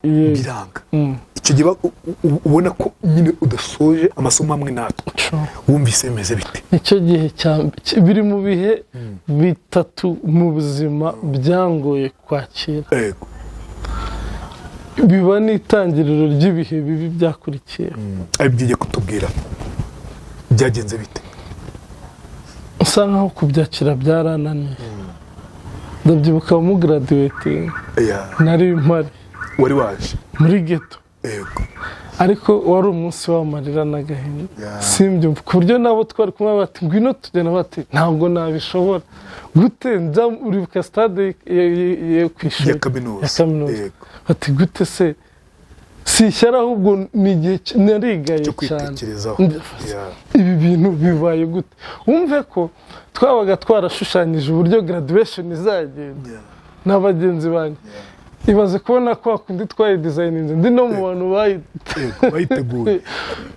Biranga. Icyo gihe ubona ko nyine udasoje amasomo amwe natwe. True. Wumvise bimeze bite? Nicyo gihe biri mu bihe bitatu mu buzima byangoye kwakira. Biba n'itangiriro ry'ibihe bibi byakurikiye. Ari byo ugiye kutubwira, byagenze bite? Usa nkaho kubyakira byarananiye. Ndabyibuka mu graduating, nari mpari. Wari waje? Muri ghetto. Ariko wari umunsi w'amarira n'agahinda. Simbyumva ku buryo nabo twari kumwe bati: "Ngwino tugenda." Bati: "Ntabwo nabishobora." Gute nza? Uribuka stade yo ku ishuri? Ya kaminuza. Ya kaminuza. Bati: "Gute se?" Si ishyari, ahubwo ni igihe narigaye cyo cyane. Kwitekerezaho. Ibi bintu bibaye gute? Wumve ko twabaga twarashushanyije uburyo graduation izagenda na bagenzi banjye. Ibaze kubona kwa kundi twayidesigninze, ndi no mu bantu Bayiteguye,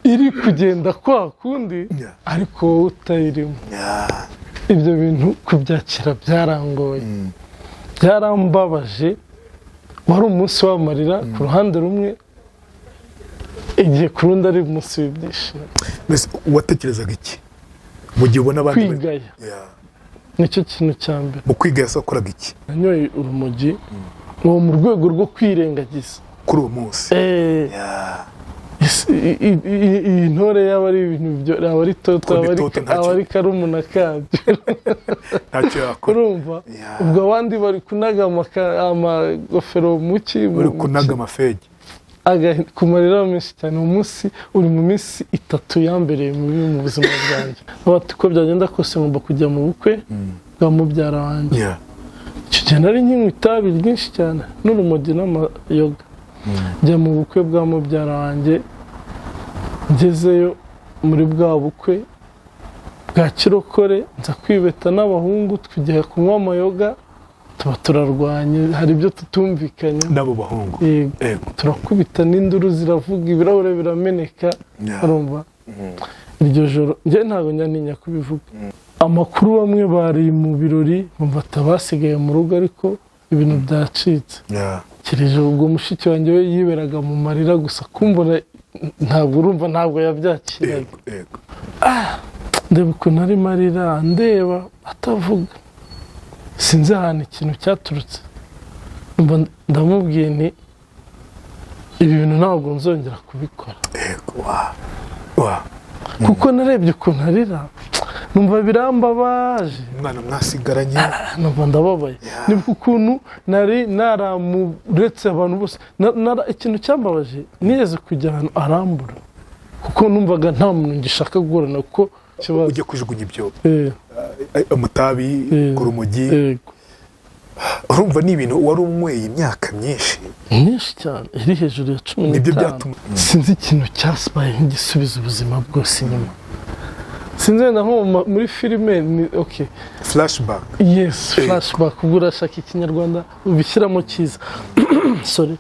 iri kugenda kwa kundi, ariko wowe utayirimo. Ibyo bintu kubyakira byarangoye, byarambabaje. Wari umunsi w'amarira ku ruhande rumwe, igihe ku rundi ari umunsi w'ibyishimo. Mbese watekerezaga iki mu gihe ubona abandi Kwigaya. Nicyo kintu cya mbere. Mu kwigaya se wakoraga iki? Nanyoye urumogi uwo mu rwego rwo kwirengagiza. Kuri uwo munsi? Iyi ntore yaba ari ibintu yaba ari toto, Ko ni aba ari toto, ntacyo. Aba ari karumuna kabyo. Ntacyo yakora. Urumva, ubwo abandi bari kunaga amagofero mu ki Uri kunaga amafegi. Ku marira menshi cyane. Uwo munsi uri mu minsi 3 yambereye mibi mu buzima bwanjye. Bati uko byagenda kose ngomba kujya mu bukwe bwa mubyara wanjye. Icyo gihe nari nkinywa itabi ryinshi cyane n'urumogi n'amayoga. Njya mu bukwe bwa mubyara wanjye. Ngezeyo muri bwa bukwe bwa kirokore, nza kwibeta n'abahungu, tujya kunywa amayoga, tuba turarwanye, hari ibyo tutumvikanye. N'abo bahungu? Yego. Turakubita n'induru ziravuga, ibirahure birameneka. Urumva, iryo joro njye ntabwo njya ntinya kubivuga. Amakuru, bamwe bari mu birori bumva basigaye mu rugo, ariko ibintu byacitse. Kirije ubwo mushiki wanjye we yiberaga mu marira gusa, kumbona ntabwo, urumva, ntabwo yabyakiraga. yego yego Ndeba ukuntu arimo arira, ndeba atavuga, sinzi ahantu ikintu cyaturutse. Numva ndamubwiye nti: "Ibi bintu ntabwo nzongera kubikora." yego wa wa Kuko narebye ukuntu arira, numva birambabaje. Umwana mwasigaranye. Numva ndababaye. Nibuka ukuntu nari naramuretse abantu bose. Ikintu cyambabaje, nigeze kujya ahantu arambura, kuko numvaga nta muntu ngishaka guhura kuko ikibazo. Ujya kujugunya ibyo amatabi ku rumogi? Yego. Urumva ni ibintu wari unyweye imyaka myinshi. Myinshi cyane, iri hejuru ya cumi Nibyo n'itanu. Sinzi ikintu cyasibaye nk'igisubiza ubuzima bwose inyuma. Sinzi, wenda nko muri filime ni okay. Flashback. Yes, flashback. Ubwo urashaka ikinyarwanda ubishyiramo cyiza. Sorry.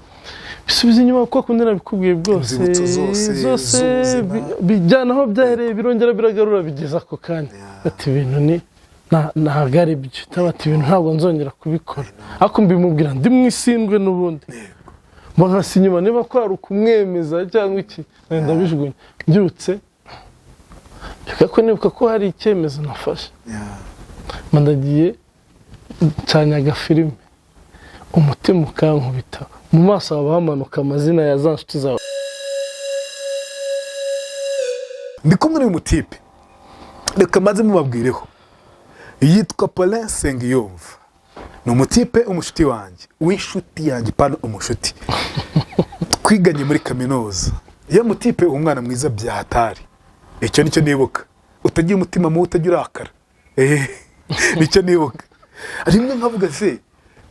Bisubiza inyuma kuko kundi nabikubwiye bwose. Inzibutso zose zose z'ubuzima. Bijyana aho byahereye, birongera biragarura, bigeza ako kanya. Ati: "Ibintu ni ntabwo ari byo." Cyangwa ati: "Ibintu ntabwo nzongera kubikora." Ariko mbimubwira ndi mu isindwe n'ubundi, mba nkasa inyuma, niba kwari ukumwemeza cyangwa iki, ndabijugunya. Mbyutse reka ko nibuka ko hari icyemezo nafashe. Mba ndagiye ncanye agafilime, umutima ukankubita mu maso, haba hamanuka amazina ya za nshuti zawe. Ndi kumwe n'uyu mutipe, reka maze mubabwireho. Yitwa Paulin Nsengiyumva, ni umutipe umushuti wanjye, w'inshuti yanjye, pana umushuti, twiganye muri kaminuza. Iyo mutipe, umwana mwiza bya hatari, icyo nicyo nibuka, utagira umutima mubi, utajya urakara. Nicyo nibuka. Rimwe nkavuga: "Se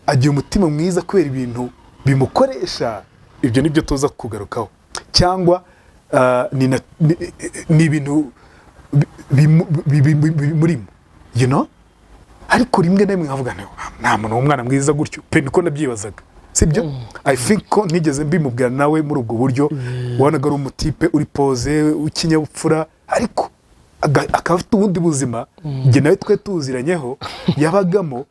agira umutima mwiza kubera ibintu bimukoresha?" Ibyo nibyo tuza kugarukaho, cyangwa ni ibintu bimurimo. Ariko rimwe na rimwe nkavuga nti: "Nta muntu w'umwana mwiza gutyo pe." Niko nabyibazaga, sibyo? I think ko ntigeze mbimubwira nawe muri ubwo buryo. Wabonaga ari umutipe uri posé, w'ikinyabupfura, ariko akaba afite ubundi buzima njye nawe twe tuziranyeho yabagamo.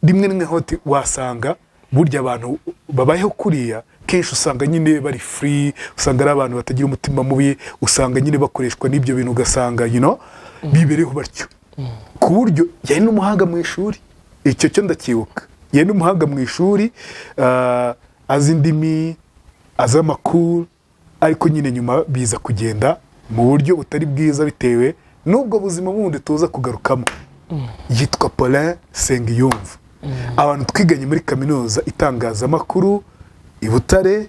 Rimwe na rimwe hoti wasanga Burya abantu babayeho kuriya kenshi usanga nyine bari free, usanga ari abantu batagira umutima mubi, usanga nyine bakoreshwa n'ibyo bintu, ugasanga bibereho batyo, ku buryo yari n'umuhanga mu ishuri. Icyo cyo ndacyibuka, yari n'umuhanga mu ishuri, azi indimi, azi amakuru, ariko nyine nyuma biza kugenda mu buryo butari bwiza bitewe n'ubwo buzima bundi tuza kugarukamo. Yitwa Paulin Sengiyumva. Abantu twiganye muri kaminuza itangazamakuru i Butare,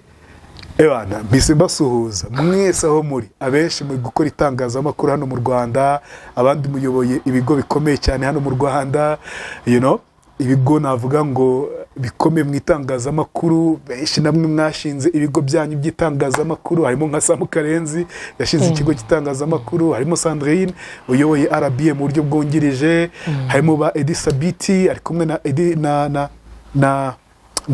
ebana mbese mbasuhuza mwese aho muri. Abenshi muri gukora itangazamakuru hano mu Rwanda, abandi muyoboye ibigo bikomeye cyane hano mu Rwanda, ibigo navuga ngo bikomeye mu itangazamakuru. Benshi namwe mwashinze ibigo byanyu by'itangazamakuru, harimo nka Samu Karenzi yashinze ikigo cy'itangazamakuru, harimo Sandrine uyoboye RBA mu buryo bwungirije, harimo ba Edi Sabiti ari kumwe na Edi na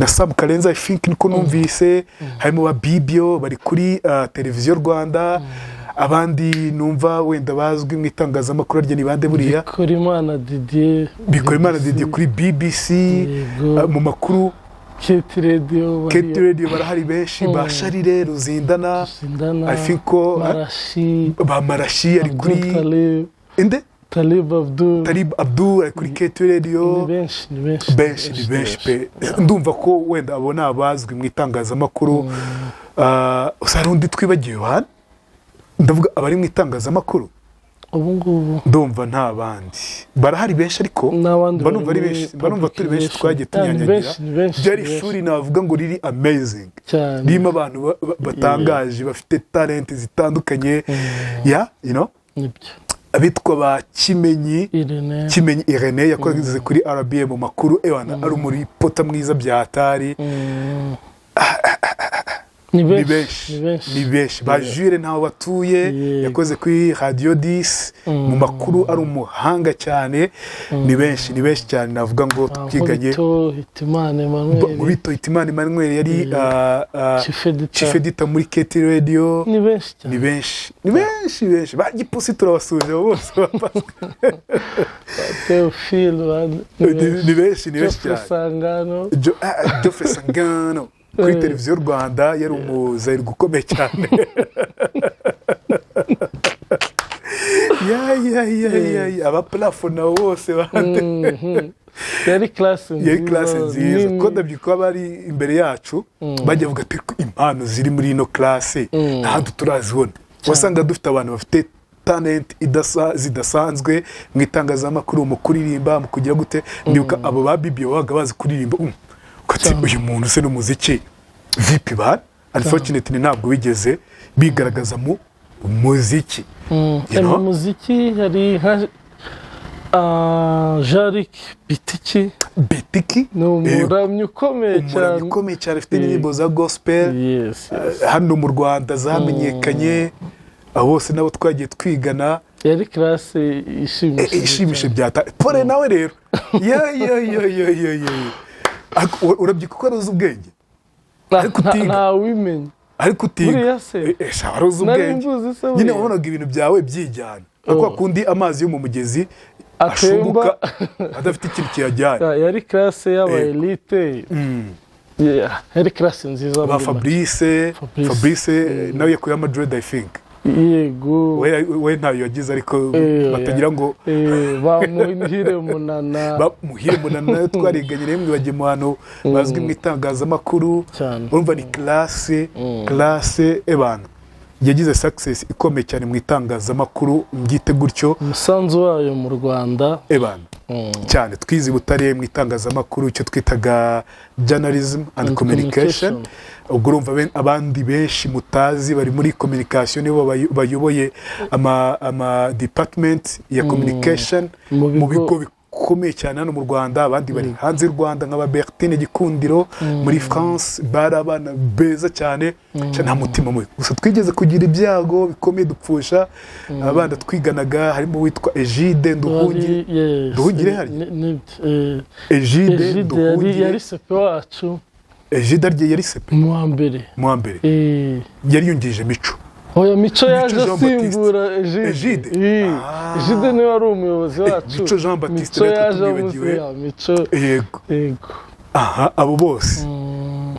Sam Karenzi, I think niko numvise, harimo ba Bibio bari kuri Televiziyo Rwanda. Abandi numva wenda bazwi mu itangazamakuru rye ni bande buriya? Bikorimana Didier. Bikorimana BBC. Didier kuri BBC. Yego. Mu makuru. KT Radio. KT Radio barahari benshi, ba Sharire Ruzindana. Ruzindana. I think ko Marashi. Ba Marashi ari Abdul kuri Talib. Inde? Talib Abdul. Talib Abdul ari kuri KT Radio. Ni benshi, ni benshi. Benshi, ni benshi pe. Ndumva ko wenda abo ni abazwi mu itangazamakuru. Gusa hari undi twibagiwe hano, ndavuga abari mu itangazamakuru. Ubu ngubu? Ndumva nta bandi, barahari benshi ariko N'abandi mba numva ari bari muri benshi, mba numva turi benshi twagiye Yeah, ni tunyanyagira. benshi, ni benshi, Byari ni benshi. ishuri navuga ngo riri amazing, Cyane. ririmo abantu batangaje, bafite talent zitandukanye, yeah. Nibyo. Abitwa ba Kimenyi. Irene. Kimenyi Irene yakoze kuri RBA mu makuru, ewana ari umureporter mwiza bya hatari. Ni Ni benshi. benshi. Ni benshi. Ni benshi. Ba Jure ntaho batuye, yakoze kuri Radio 10 mu makuru, ari umuhanga cyane. Ni benshi, ni benshi cyane navuga ngo twiganye. Nkubito Hitimana Emmanuel. Nkubito Hitimana Emmanuel yari Chief editor. Chief editor muri KT Radio. Ni benshi cyane. Ni benshi, ni benshi benshi. Ba Gipusi turabasuje abo bose. Theophile Ni benshi, ni benshi Geoffrey cyane. Sangano. Geoffrey Sangano kuri Televiziyo Rwanda yari umuzayirwa ukomeye cyane. Ya ya ya ya ya, abaplafo nabo bose bande. Yari classe nziza. Yari classe nziza. Nini. Ko ndabyibuka bari imbere yacu bajya bavuga ati impano ziri muri ino classe nta handi turazibona. Wasanga dufite abantu bafite talent zidasanzwe mu itangazamakuru, mu kuririmba, mu kugira gute. Ndibuka abo ba Bibi babaga bazi kuririmba, ukati uyu muntu se n'umuziki vipi ba? Unfortunately ntabwo bigeze bigaragaza mu muziki. You know? Mu muziki hari nka Jean-Luc Bitiki. Bitiki. Ni umuramyi ukomeye Umuramyi cyane. ukomeye cyane, afite indirimbo za gospel hano mu Rwanda zamenyekanye. Abo bose nabo twagiye twigana. Yari classe ishimishije. Ishimishije. Cyane. Byata pole nawe rero, ya ya ya ya ya ya. Ariko urabyibuka ko wari uzi ubwenge, ariko utiga. Ntawimenya. Ariko utiga. Buriya se? Sha, wari uzi Nari ubwenge. mbuzi se Nyine buriya? wabonaga ibintu byawe byijyana nka kwa kundi amazi yo mu mugezi Atemba. ashunguka adafite ikintu kiyajyanye. Yari classe y'aba elite. Yeah, yari classe nziza Ba muri make. Fabrice. Fabrice. Fabrice nawe yakuye amadread, I think. Yego. We ntayo yagize, ariko batagira ngo Ba Muhire Munana. Ba Muhire Munana nayo twariganye, rimwe bagiye mu bantu bazwi mu itangazamakuru. Cyane. Urumva ni classe ebana yagize success ikomeye cyane mu itangazamakuru, mbyite gutyo. Umusanzu wayo mu Rwanda. Ebana cyane. Twize i Butare mu itangazamakuru, icyo twitaga journalism and And communication. communication. Ubwo urumva abandi benshi mutazi bari muri communication nibo bayoboye ama department ya communication Mu mu bigo bikomeye cyane hano mu Rwanda. Abandi bari hanze y'u Rwanda nka ba Bertine Gikundiro muri France. Bari abana beza cyane cyane, nta mutima mubi. Gusa twigeze kugira ibyago bikomeye, dupfusha abana twiganaga, harimo uwitwa Egide Nduhungi. Yes, Nduhungire hari? Egide Egide yari Nduhungire. Yari sepe wacu. Egide arye yari sepe. Mu wa mbere. Mu wa mbere. Yari yungirije Mico. Oya, Mico yaje Jean Baptiste. asimbura Egide. Egide? Eh, Egide niwe wari umuyobozi wacu. Mico Jean Baptiste Mico natwe yaje tumwibagiwe. amusiya Mico. Yego. Yego. Aha, abo bose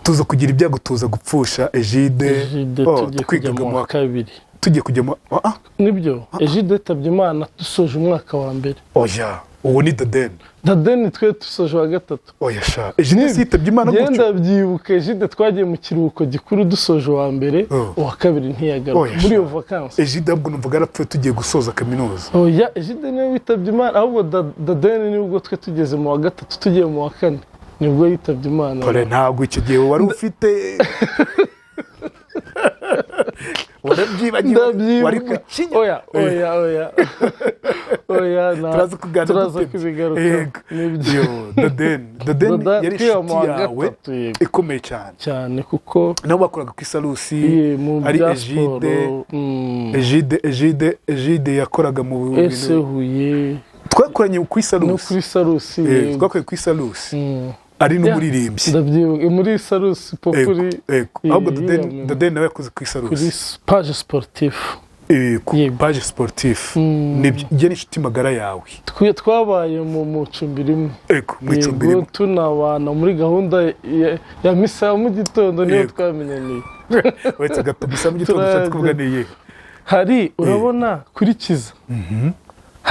tuza kugira ibyago, tuza gupfusha Egide. Egide. Oh, Tugiye kujya twigaga mu wa kabiri. Tugiye kujya mu ah, Nibyo, Egide yitabye Imana dusoje umwaka wa mbere. Oya, uwo ni Dadeni. Dadeni twe dusoje wa gatatu. Oya sha, Egide si yitabye Imana gutyo? Ngenda byibuka, Egide twagiye mu kiruhuko gikuru dusoje uwa mbere. Oh. Uwa kabiri ntiyagaruka Oya, muri iyo sha. vacances. Egide ahubwo numvaga yarapfuye tugiye gusoza kaminuza. Oya, Egide niwe witabye Imana, ahubwo Dadeni nibwo twe tugeze mu wa gatatu, tugiye mu wa kane, nibwo yitabye Imana. Pole, ntabwo icyo gihe wari ufite, warabyibagiwe, wari Ndabyibuka. ku kinya. Oya, oya, oya, oya, Turaza kuganira turaza dutebye. kubigaruka. Yego. Nibyo. Yo, Dadeni, Dadeni Dada yari twiga mu inshuti wa yawe gatatu, yego. ikomeye cyane. Cyane, kuko Nabo bakoraga ku Isalusi. Ye, mu Ari bya Egide. siporo. Egide, Egide, Egide yakoraga mu Ese bintu Huye. Twakoranye ku No Isalusi. kuri Sarusi, yego. Twakoranye ku Isalusi, ari n'umuririmbyi. Ndabyibuka muri Sarusi popuri. Yego. Ahubwo Ye, Dadeni, ye, Dadeni nawe yakoze ku kuri Isalusi. Page sportif. Ku Yego. page sportif. Nibyo, njye n'inshuti magara yawe. Twabaye mu cumbi rimwe. Yego, mu icumbi Yego, rimwe. tunabana muri gahunda ya misa ya mu gitondo, niyo twamenyaniye. Uretse gato, misa mu gitondo ushatse kuvuga ni iyihe? Hari, urabona kuri Kiza.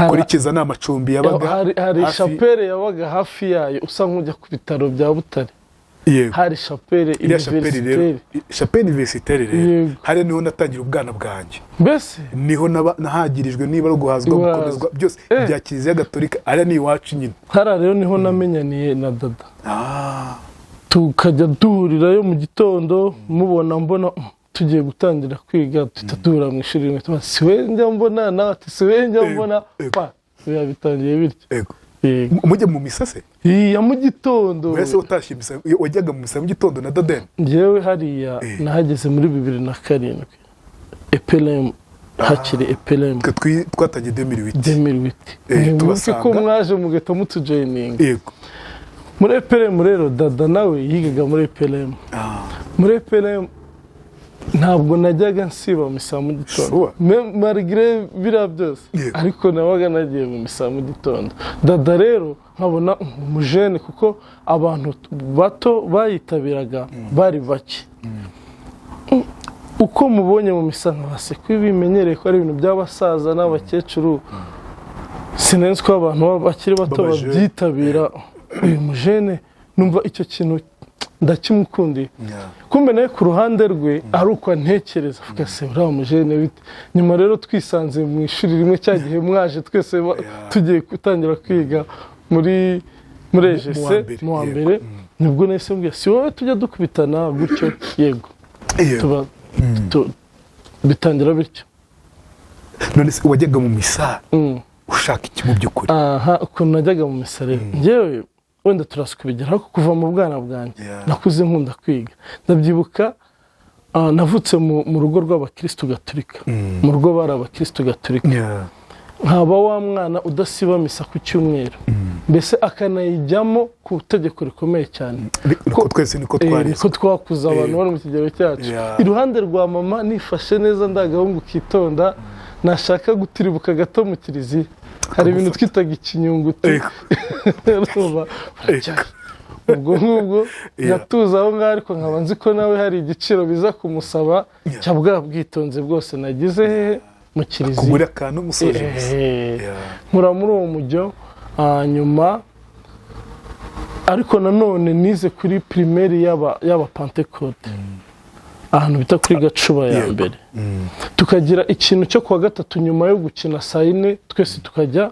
Kuri Kiza ni amacumbi yabaga Hari hafi- chapelle yabaga hafi yayo, usa nk'ujya ku bitaro bya Butare. Hari chapelle Iriya chapelle rero, universitaire. Chapelle universitaire rero. Yego. Hariya niho natangira ubwana bwanjye. Mbese Niho nahagirijwe, niba ari uguhazwa, Guhazwa. gukomezwa, byose bya Kiliziya Gatolika. Hariya ni iwacu nyine. Hariya rero niho namenyaniye na Dada, tukajya duhurirayo mu gitondo, mubona mbona tugiye gutangira kwiga, duhita duhura mu ishuri rimwe, tuba si we njya mbona, nawe ati si we njya mbona. Pa biba bitangiye bityo. Yego. Mujya mu misa se? Iya, mu gitondo. Wese utashye misa, wajyaga mu misa mu gitondo na Dadeni? Njyewe hariya nahageze muri 2007, EPLM, hakiri EPLM. Twe twatangiye 2008. 2008. Nibuke Tubasanga. ko mwaje mugahita mutujoyininga muri EPLM. Rero Dada nawe yigaga muri EPLM. Muri EPLM ntabwo najyaga nsiba mu misa mu gitondo. Malgré biriya byose, ariko nabaga nagiye mu misa mu gitondo. Dada rero nkabona umujene, kuko abantu bato bayitabiraga bari bake. Uko mubonye mu misa nkabase ko bimenyereye ko ari ibintu by'abasaza n'abakecuru, sinzi ko abantu bakiri bato B'abajene. babyitabira. Uyu mujene numva icyo kintu ndakimukundiye. Kumbe nawe ku ruhande rwe ari uko antekereza, avuga se uriya mujene bite. Nyuma rero twisanze mu ishuri rimwe, cya gihe mwaje twese tugiye gutangira kwiga muri Mu wa EGC mbere, mu wa mbere, nibwo nahise mbwira si wowe tujya dukubitana gutyo, yego. Tuba bitangira bityo. None se wajyaga mu misa ushaka iki mu by'ukuri? Aha, ukuntu najyaga mu misa rero, njyewe wenda turaza kubigeraho, ariko kuva mu bwana bwanjye nakuze nkunda kwiga. Ndabyibuka, navutse mu rugo rw'abakirisitu gatolika, mu rugo bari abakirisitu gatolika. Nkaba wa mwana udasiba misa ku cyumweru, mbese akanayijyamo ku itegeko rikomeye cyane. Niko twese niko twarezwe. Niko twakuze, abantu bari mu kigero cyacu. Iruhande rwa mama nifashe neza, ndagahungu kitonda, nashaka gutiribuka gato mu kiliziya, hari ibintu Akagufata. twitaga ikinyunguti. Urumva, baracyari. Ubwo ngubwo ngatuza aho ngaho, ariko nkaba nzi ko nawe hari igiciro biza kumusaba cya bwa bwitonzi bwose nagize hehe mu kiliziya. Kugura akantu musoje misa. Nkura muri uwo mujyo. Hanyuma ariko nanone nize kuri primaire y'aba Pentecôte, ahantu bita kuri Gacuba ya mbere. Tukagira ikintu cyo kuwa gatatu, nyuma yo gukina saa yine, twese tukajya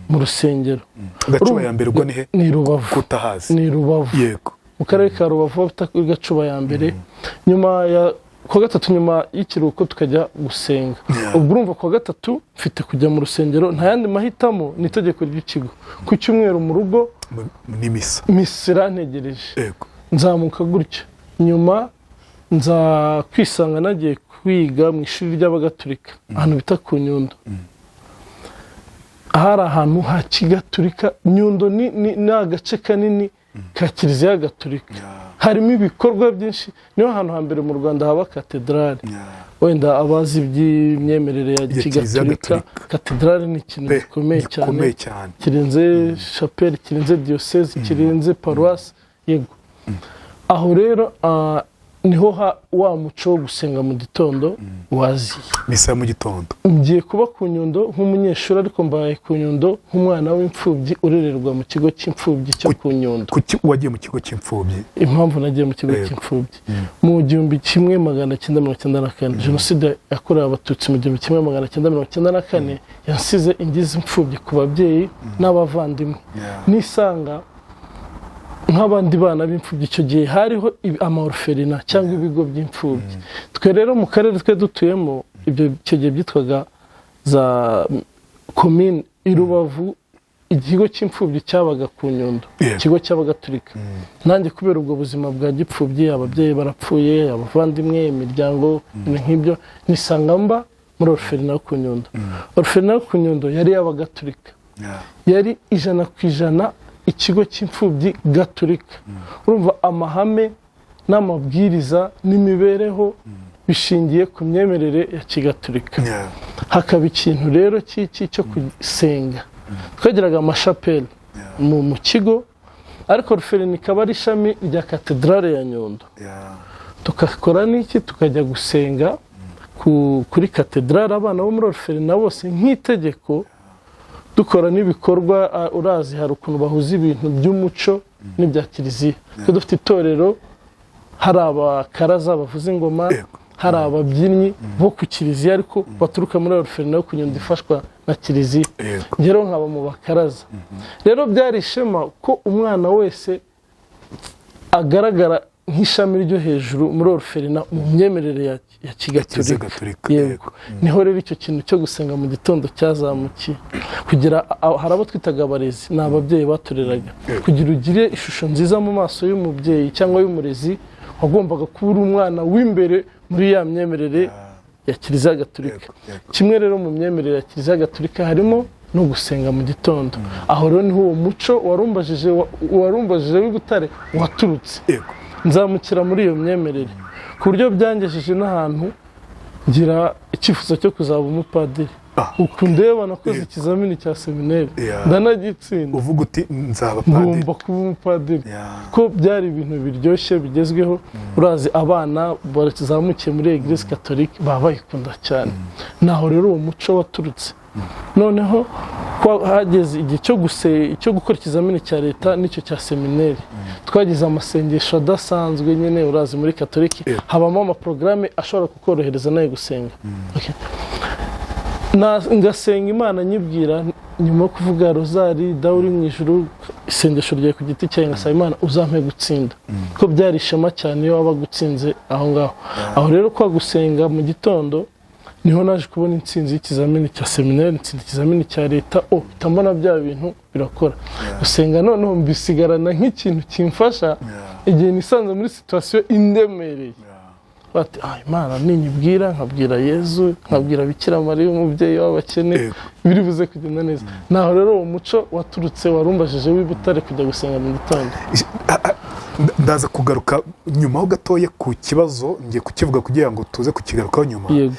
mu rusengero. Gacuba ya mbere ubwo ni he? Ni Rubavu. Kutahazi. Ni Rubavu. Mu karere ka Rubavu, aho bita kuri Gacuba ya mbere. Nyuma ya kuwa gatatu, nyuma y'ikiruhuko, tukajya gusenga. Ubwo urumva kuwa gatatu mfite kujya mu rusengero, nta yandi mahitamo, ni itegeko ry'ikigo. Ku cyumweru mu rugo Ni misa. Misa irantegereje. Nzamuka gutyo, nyuma nza kwisanga nagiye kwiga mu ishuri ry'abagatulika, ahantu bita ku Nyundo. Hari ahantu ha kigatulika. Nyundo ni agace kanini ka Kiliziya Gatulika, harimo ibikorwa byinshi. Niho hantu hambere mu Rwanda haba katedrali. Wenda abazi iby'imyemerere ya Ya Kiliziya kigatulika, Gatolika. Katedrali ni ikintu gikomeye cyane, gikomeye cyane. Kirenze chapelle, kirenze diyoseze, kirenze paruwasi. Yego, aho rero niho wa muco wo gusenga mu gitondo waziye. Misa ya mu gitondo. Ngiye kuba ku Nyundo nk'umunyeshuri, ariko mbaye ku Nyundo nk'umwana w'imfubyi urererwa mu kigo cy'imfubyi cyo ku Nyundo. Kuki wagiye mu kigo cy'imfubyi? Impamvu nagiye mu kigo cy'imfubyi, mu 1994, Jenoside yakorewe Abatutsi mu 1994 yansize ingize imfubyi ku babyeyi n'abavandimwe. Nisanga nk'abandi bana b'imfubyi. Icyo gihe hariho ama orphelinat cyangwa ibigo by'imfubyi. Twe rero mu karere twe dutuyemo, ibyo icyo gihe byitwaga za komine i Rubavu, ikigo cy'imfubyi cyabaga ku Nyundo, ikigo cy'Abagatulika. Nanjye kubera ubwo buzima bwa gipfubyi, ababyeyi barapfuye, abavandimwe, imiryango, ibintu nk'ibyo, nisanga mba muri orphelinat yo ku Nyundo. Orphelinat yo ku Nyundo yari iy'Abagatulika, yari 100% ikigo cy'imfubyi gatulika. Urumva amahame n'amabwiriza n'imibereho bishingiye ku myemerere ya kigatulika. Hakaba ikintu rero cy'iki cyo gusenga. Twagiraga amashapeli mu kigo, ariko orphelinat ikaba ari ishami rya katedrale ya Nyundo. Tugakora n'iki? Tukajya gusenga kuri katedrale, abana bo muri orphelinat bose, nk'itegeko. Dukora n'ibikorwa, urazi hari ukuntu bahuza ibintu by'umuco n'ibya kiliziya. Twe dufite itorero, hari abakaraza bavuza ingoma, hari ababyinnyi bo ku kiliziya ariko baturuka muri orphelinat yo ku Nyundo ifashwa na kiliziya. Rero nkaba mu bakaraza. Rero byari ishema ko umwana wese agaragara nk'ishami ryo hejuru muri orphelinat mu myemerere ya Kiliziya kigatolika. Gatolika. Yego. Niho rero icyo kintu cyo gusenga mu gitondo cyazamukiye. Kugira hari abo twitaga abarezi, ni ababyeyi batureraga. Kugira ugire ishusho nziza mu maso y'umubyeyi cyangwa y'umurezi, wagombaga kuba uri umwana w'imbere muri ya myemerere ya Kiliziya Gatolika. Yego, yego. Kimwe rero mu myemerere ya Kiliziya Gatolika harimo no gusenga mu gitondo. Aho rero niho uwo muco warumbajije w'i Butare waturutse. Nzamukira muri iyo myemerere ku buryo byangejeje n'ahantu ngira icyifuzo cyo kuzaba umupadiri. Uku ndeba nakoze ikizamini cya seminari, ndanagitsinda. Uvuga uti: "Nzaba padiri." Ngomba kuba umupadiri, ko byari ibintu biryoshye bigezweho. Urazi abana bazamukiye muri Église catholique baba bayikunda cyane. Naho rero uwo muco waturutse. Noneho ko hageze igihe cyo gukora ikizamini cya leta n'icyo cya seminari, twagize amasengesho adasanzwe nyine. Urazi muri katolike habamo amaporogaramu ashobora kukorohereza nawe gusenga. Okay. Ngasenga Imana nyibwira, nyuma yo kuvuga rozari, Dawe uri mu ijuru, isengesho ryawe ku giti cyawe, ngasaba Imana: "Uzampe gutsinda," ko byari ishema cyane iyo wabaga utsinze aho ngaho. Aho rero kwa gusenga mu gitondo niho naje kubona intsinzi y'ikizamini cya seminari, ntsinda ikizamini cya leta. O mpita mbona bya bintu birakora gusenga. Noneho mbisigarana nk'ikintu kimfasha igihe nisanze muri situation indemereye, bati: "Ah, Imana ninyibwira, nkabwira Yezu, nkabwira Bikira Mariya umubyeyi w'abakene, biri buze kugenda neza." Naho rero uwo muco waturutse warumbajije w'i Butare, kujya gusenga mu gitondo. Ndaza kugaruka nyuma ho gatoya ku kibazo ngiye kukivuga kugira ngo tuze kukigarukaho nyuma. Yego.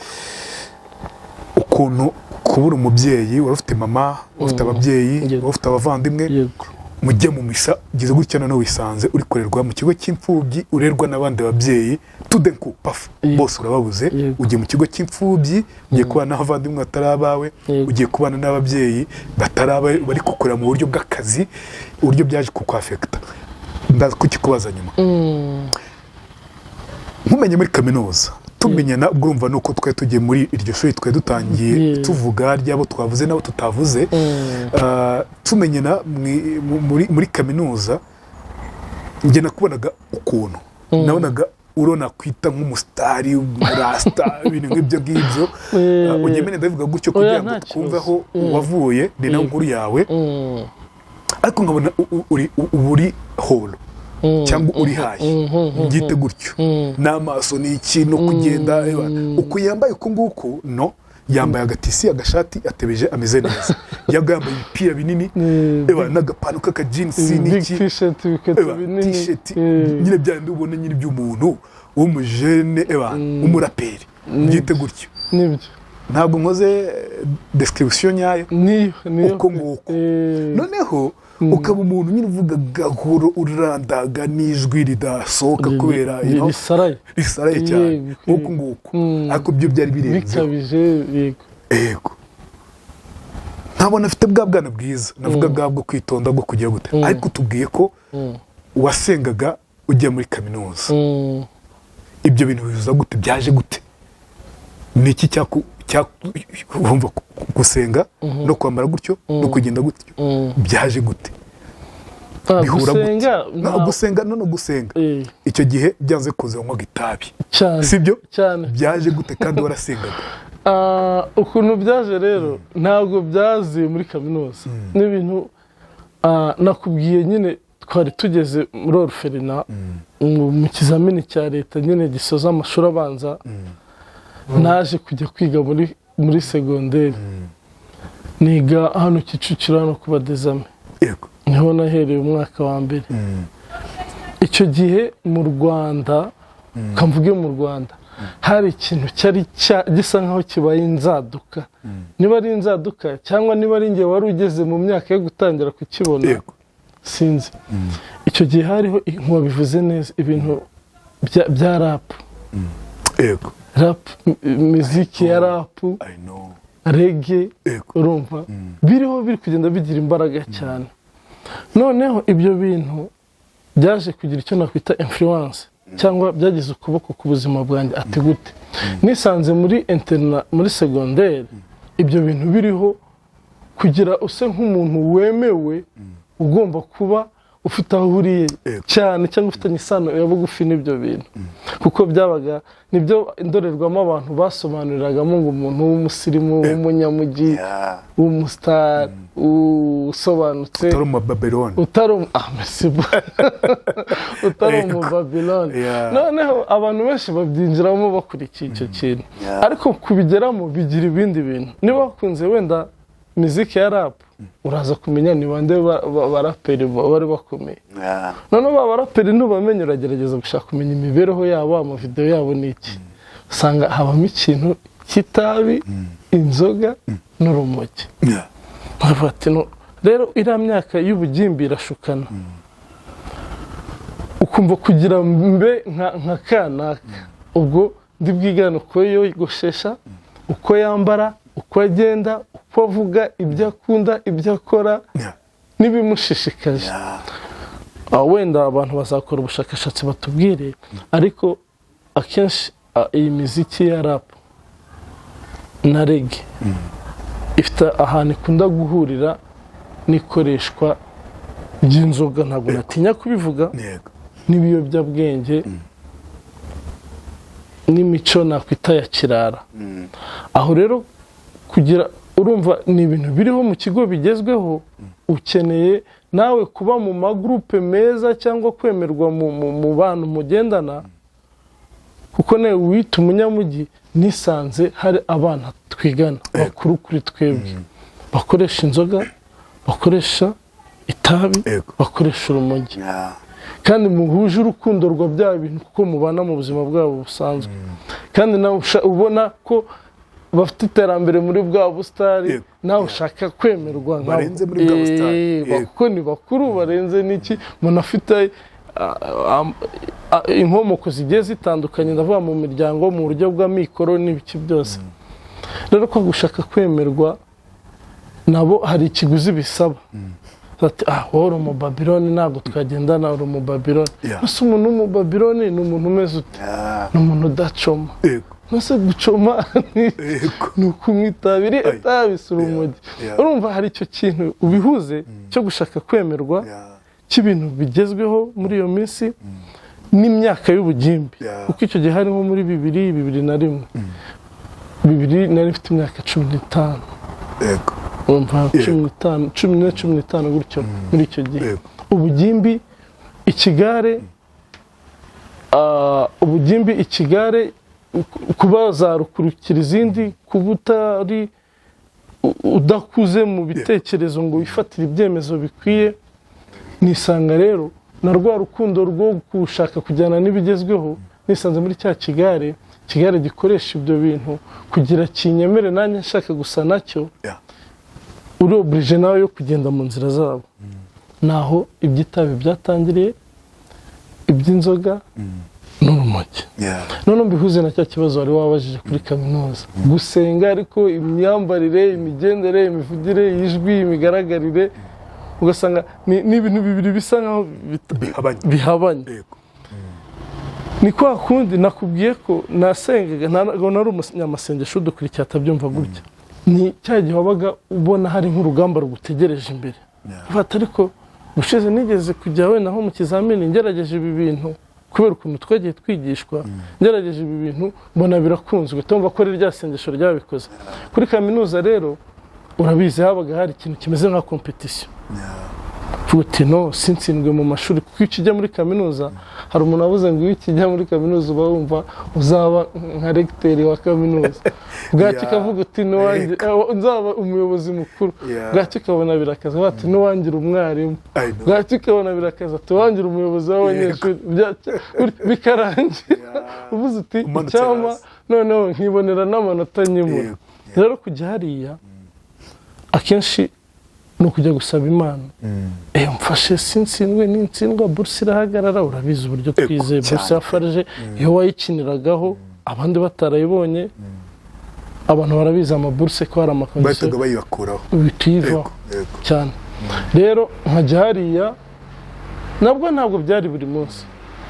Ukuntu kubura umubyeyi, wari ufite mama, wari ufite ababyeyi, wari ufite abavandimwe, mujye mu misa, ugize gutya noneho wisanze uri kurerwa mu kigo cy'imfubyi, urerwa n'abandi babyeyi, tudenku pafu, bose urababuze. Ugiye mu kigo cy'imfubyi, ugiye kubana n'abavandimwe batari abawe, ugiye kubana n'ababyeyi batari abawe, bari kukurera mu buryo bw'akazi. Uburyo byaje kukwafekita ndaza kukikubaza nyuma. Nkumenye muri kaminuza, tumenyana, ubwo urumva nuko twari tugiye muri iryo shuri, twari dutangiye tuvuga ry'abo twavuze n'abo tutavuze. Tumenyana muri kaminuza, njye nakubonaga ukuntu nabonaga uro nakwita nk'umusitari, umurasita, ibintu nk'ibyo ngibyo. Unyemere ndabivuga gutyo Oya, kugira ngo nta twumve kibazo. aho wavuye, ni nayo nkuru yawe. Ariko nkabona uba uri holo cyangwa uri high, mbyite gutyo, n'amaso ni iki no kugenda, uku yambaye uku nguku, no yambaye agatisi, agashati, atebeje, ameze neza, yaga yambaye ibipira binini, n'agapantaro k'akajinsi big n'iki, t-shirt, ibikweto binini. T-shirt nyine bya bindi ubona nyine by'umuntu w'umujene, w'umuraperi, mbyite gutyo. Nibyo. Ntabwo nkoze description nyayo? Niyo, niyo. Uko nguko. Noneho ukaba umuntu nyine uvuga gahoro, urandaga n'ijwi ridasohoka kubera you know, risaraye. Risaraye cyane. Nk'uku nguku. Ariko byo byari birenzeho. Bikabije, yego. Yego, ntabona afite bwa bwana bwiza navuga, bwa bwo kwitonda, bwo kugira gute, ariko tubwiye ko wasengaga ujya muri kaminuza. Ibyo bintu bihuza gute? Byaje gute? Ni iki wumva gusenga no kwambara gutyo no kugenda gutyo byaje gute? Bihura gute? Gusenga No, gusenga no gusenga. Icyo gihe byanze kuza wanywaga itabi? Cyane. Sibyo? Cyane. Byaje gute kandi warasengaga? Ukuntu byaje rero, ntabwo byaziye muri kaminuza, n'ibintu nakubwiye nyine, twari tugeze muri orphelinat mu kizamini cya leta nyine gisoza amashuri abanza. Naje kujya kwiga muri segonderi, niga hano Kicukiro, hano ku Badezame. Niho nahereye umwaka wa mbere. Icyo gihe mu Rwanda, kamvuge mu Rwanda, hari ikintu cyari gisa nkaho kibaye inzaduka, niba ari inzaduka cyangwa niba ari njye wari ugeze mu myaka yo gutangira kukibona, sinzi. Icyo gihe hariho, ntiwabivuze neza, ibintu bya rap. Rap, miziki ya rap, I know. reggae. Urumva biriho biri kugenda bigira imbaraga cyane. Noneho ibyo bintu byaje kugira icyo nakwita influence, cyangwa byagize ukuboko ku buzima bwanjye. Ati gute? Nisanze muri internat, muri segonderi, ibyo bintu biriho. Kugira use nk'umuntu wemewe, ugomba kuba ufite aho uhuriye cyane cyangwa ufitanye isano ya bugufi n'ibyo bintu, kuko byabaga nibyo indorerwamo abantu basobanuriragamo ngo umuntu w'umusirimu, w'umunyamujyi, w'umusitari, usobanutse, utari mu Babylon. Utari merci beaucoup. Utari umu Babylon. Noneho abantu benshi babyinjiramo bakurikiye icyo kintu, ariko kubigeramo bigira ibindi bintu. Niba wakunze wenda miziki ya rap, uraza kumenya ni bande baraperi bari bakomeye. Noneho ba baraperi ntubamenye, uragerageza gushaka kumenya imibereho yabo, amavidewo yabo ni iki, usanga habamo ikintu cy'itabi, inzoga n'urumogi. Nkavuga ati: "No." Rero iriya myaka y'ubugimbi irashukana, ukumva kugira mbe nka kanaka, ubwo ndi bwigane uko yogoshesha, uko yambara, uko agenda, uko avuga, ibyo akunda, ibyo akora n'ibimushishikaje. Wenda abantu bazakora ubushakashatsi batubwire, ariko akenshi iyi miziki ya rap na reggae ifite ahantu ikunda guhurira n'ikoreshwa ry'inzoga, ntabwo natinya kubivuga, n'ibiyobyabwenge n'imico nakwita ya kirara. Aho rero kugira, urumva ni ibintu biriho mu kigo bigezweho, ukeneye nawe kuba mu magurupe meza cyangwa kwemerwa mu bantu mugendana, kuko nawe wita umunyamujyi. Nisanze hari abana twigana bakuru kuri twebwe bakoresha inzoga, bakoresha itabi, bakoresha urumogi, kandi muhuje urukundo rwa bya bintu, kuko mubana mu buzima bwabo busanzwe, kandi nawe ubona ko bafite iterambere muri bwa busitari, nawe ushaka kwemerwa nkabo. Barenze muri bwa busitani. Kuko ni bakuru barenze n'iki, umuntu afite inkomoko zigiye zitandukanye, ndavuga mu miryango, mu buryo bw'amikoro n'ibiki byose. Rero ko gushaka kwemerwa nabo hari ikiguzi bisaba. Ati: "Ah, wowe uri umubabiloni, ntabwo twagendana, uri umubabiloni." Ese umuntu w'umubabiloni ni umuntu umeze ute? Ni umuntu udacoma. Ese gucoma ni ukunywa itabi? Iriya tabi si urumogi? Urumva hari icyo kintu ubihuze cyo gushaka kwemerwa, cy'ibintu bigezweho muri iyo minsi n'imyaka y'ubugimbi, kuko icyo gihe hari nko muri 2000, 2001, 2000, nari mfite imyaka 15. Urumva, 15, 14, 15 gutyo muri icyo gihe. Ubugimbi, ikigare, ubugimbi, ikigare, kuba zarukurikira izindi, kuba utari udakuze mu bitekerezo ngo wifatire ibyemezo bikwiye. Nisanga rero na rwa rukundo rwo gushaka kujyana n'ibigezweho, nisanze muri cya kigare. Ikigare gikoresha ibyo bintu kugira kinyemere nanjye nshaka gusa nacyo, uri obligé nawe yo kugenda mu nzira zabo. Naho iby'itabi byatangiriye, iby'inzoga n'urumogi. Noneho mbihuze na cya kibazo wari wabajije kuri kaminuza, gusenga ariko imyambarire, imigendere, imivugire, ijwi, imigaragarire, ugasanga ni ibintu bibiri bisa nkaho bihabanye. Bihabanye. Ni kwa kundi nakubwiye ko nasengaga, ntabwo nari umunyamasengesho, udukurikiye atabyumva gutya. Ni cya gihe wabaga ubona hari nk'urugamba rugutegereje imbere. Ufata, ariko ubushize nigeze kujya wenda nko mu kizamini, ngerageje ibi bintu kubera ukuntu twagiye twigishwa, ngerageje ibi bintu mbona birakunzwe, tumva ko ari rya sengesho ryabikoze. Kuri kaminuza rero, urabizi, habaga hari ikintu kimeze nka compétition. Uti no sintsindwe mu mashuri, kuko iyo ukijya muri kaminuza, hari umuntu wavuze ngo iyo ukijya muri kaminuza uba wumva uzaba nka recteur wa kaminuza, bwacyo ukavuga uti nzaba umuyobozi mukuru, bwacyo ukabona birakaza, bati n'uwangira umwarimu, I know. bwacyo ukabona birakaza, tuwangira umuyobozi w'abanyeshuri, bikarangira uvuze uti Umanutse icyampa hasi. noneho nkibonera n'amanota nyimura. Rero kujya hariya akenshi ni ukujya gusaba Imana, mfashe sintsindwe, nintsindwa buruse irahagarara. Urabizi uburyo twizeye buruse ya FARG, iyo wayikiniragaho abandi batarayibonye, abantu barabizi amaburuse ko hari ama conditions, bahitaga bayibakuraho. Tuyivaho. Yego yego Cyane. Rero nkajya hariya, nabwo ntabwo byari buri munsi,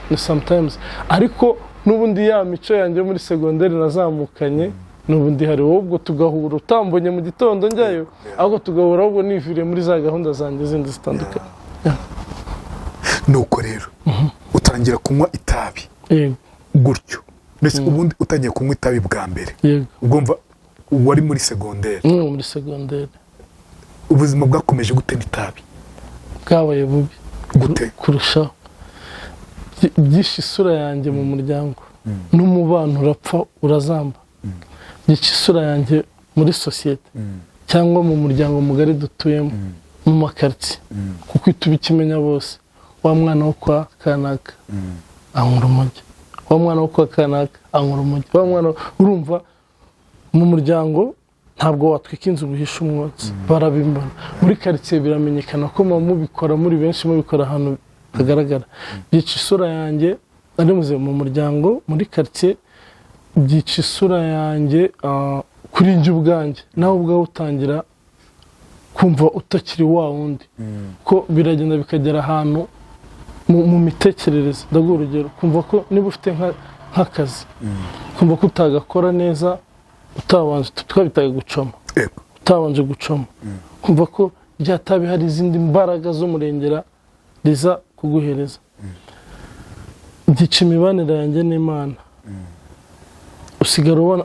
ni sometimes, ariko n'ubundi ya mico yanjye yo muri segonderi nazamukanye n'ubundi hari wowe, ubwo tugahura utambonye mu gitondo njyayo, ahubwo tugahura ahubwo niviriye muri za gahunda zanjye zindi zitandukanye. Nuko rero utangira kunywa itabi Yego. gutyo. Mbese ubundi utangiye kunywa itabi bwa mbere, Yego. ubwo mva wari muri segonderi? Muri segonderi. Ubuzima bwakomeje gute n'itabi? Bwabaye bubi. Gute? Kurushaho. Byishe isura yanjye mu muryango n'umubano, urapfa, urazamba. Byica isura yanjye muri sosiyete cyangwa mu muryango mugari dutuyemo, mu makaritsiye, kuko uhita ubikimenya bose: wa mwana wo kwa kanaka anywa urumogi, wa mwana wo kwa kanaka anywa urumogi, wa mwana urumva mu muryango ntabwo watwika inzu ngo uhishe umwotsi, barabibona. Muri karitsiye biramenyekana ko muba mubikora muri benshi, mubikora ahantu hagaragara. Byica isura yanjye ari muze mu muryango, muri karitsiye, byica isura yanjye kuri njye ubwanjye. Nawe ubwawe utangira kumva utakiri wa wundi, ko biragenda bikagera ahantu mu mitekerereze. Ndaguha urugero: kumva ko niba ufite nk'akazi, kumva ko utagakora neza utabanje, twabitaga gucoma, utabanje gucoma, kumva ko rya tabi hari izindi mbaraga z'umurengera riza kuguhereza. Byica imibanire yanjye n'Imana. Usigara ubona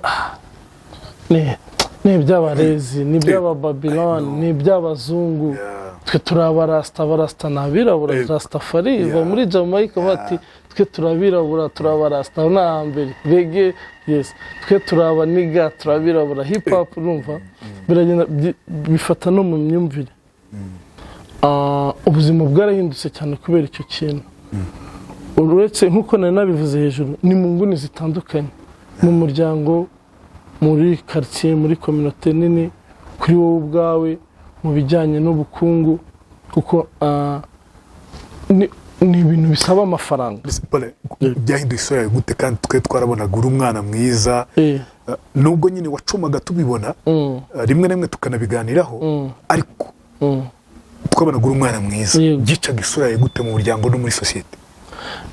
ni iby'abarezi, ni iby'abababiloni, ni iby'abazungu, twe turi abarasita. Abarasita ni abirabura. Rastafari iva muri Jamaica. Bati twe turi abirabura, turi abarasita, ni ahambere reggae, yes, twe turi abaniga, turi abirabura, hip hop. Urumva biragenda bifata no mu myumvire. Ubuzima bwarahindutse cyane kubera icyo kintu. Uretse nk'uko nari nabivuze hejuru, ni mu nguni zitandukanye: mu muryango, muri karitsiye, muri communauté nini, kuri wowe ubwawe, mu bijyanye n'ubukungu, kuko ni ibintu bisaba amafaranga. Mbese, Paul, byahinduye isura yawe gute, kandi twe twarabonaga uri umwana mwiza? Nubwo nyine wacumaga tubibona, rimwe na rimwe tukanabiganiraho, ariko twabonaga uri umwana mwiza. Byicaga isura yawe gute mu muryango no muri sosiyete?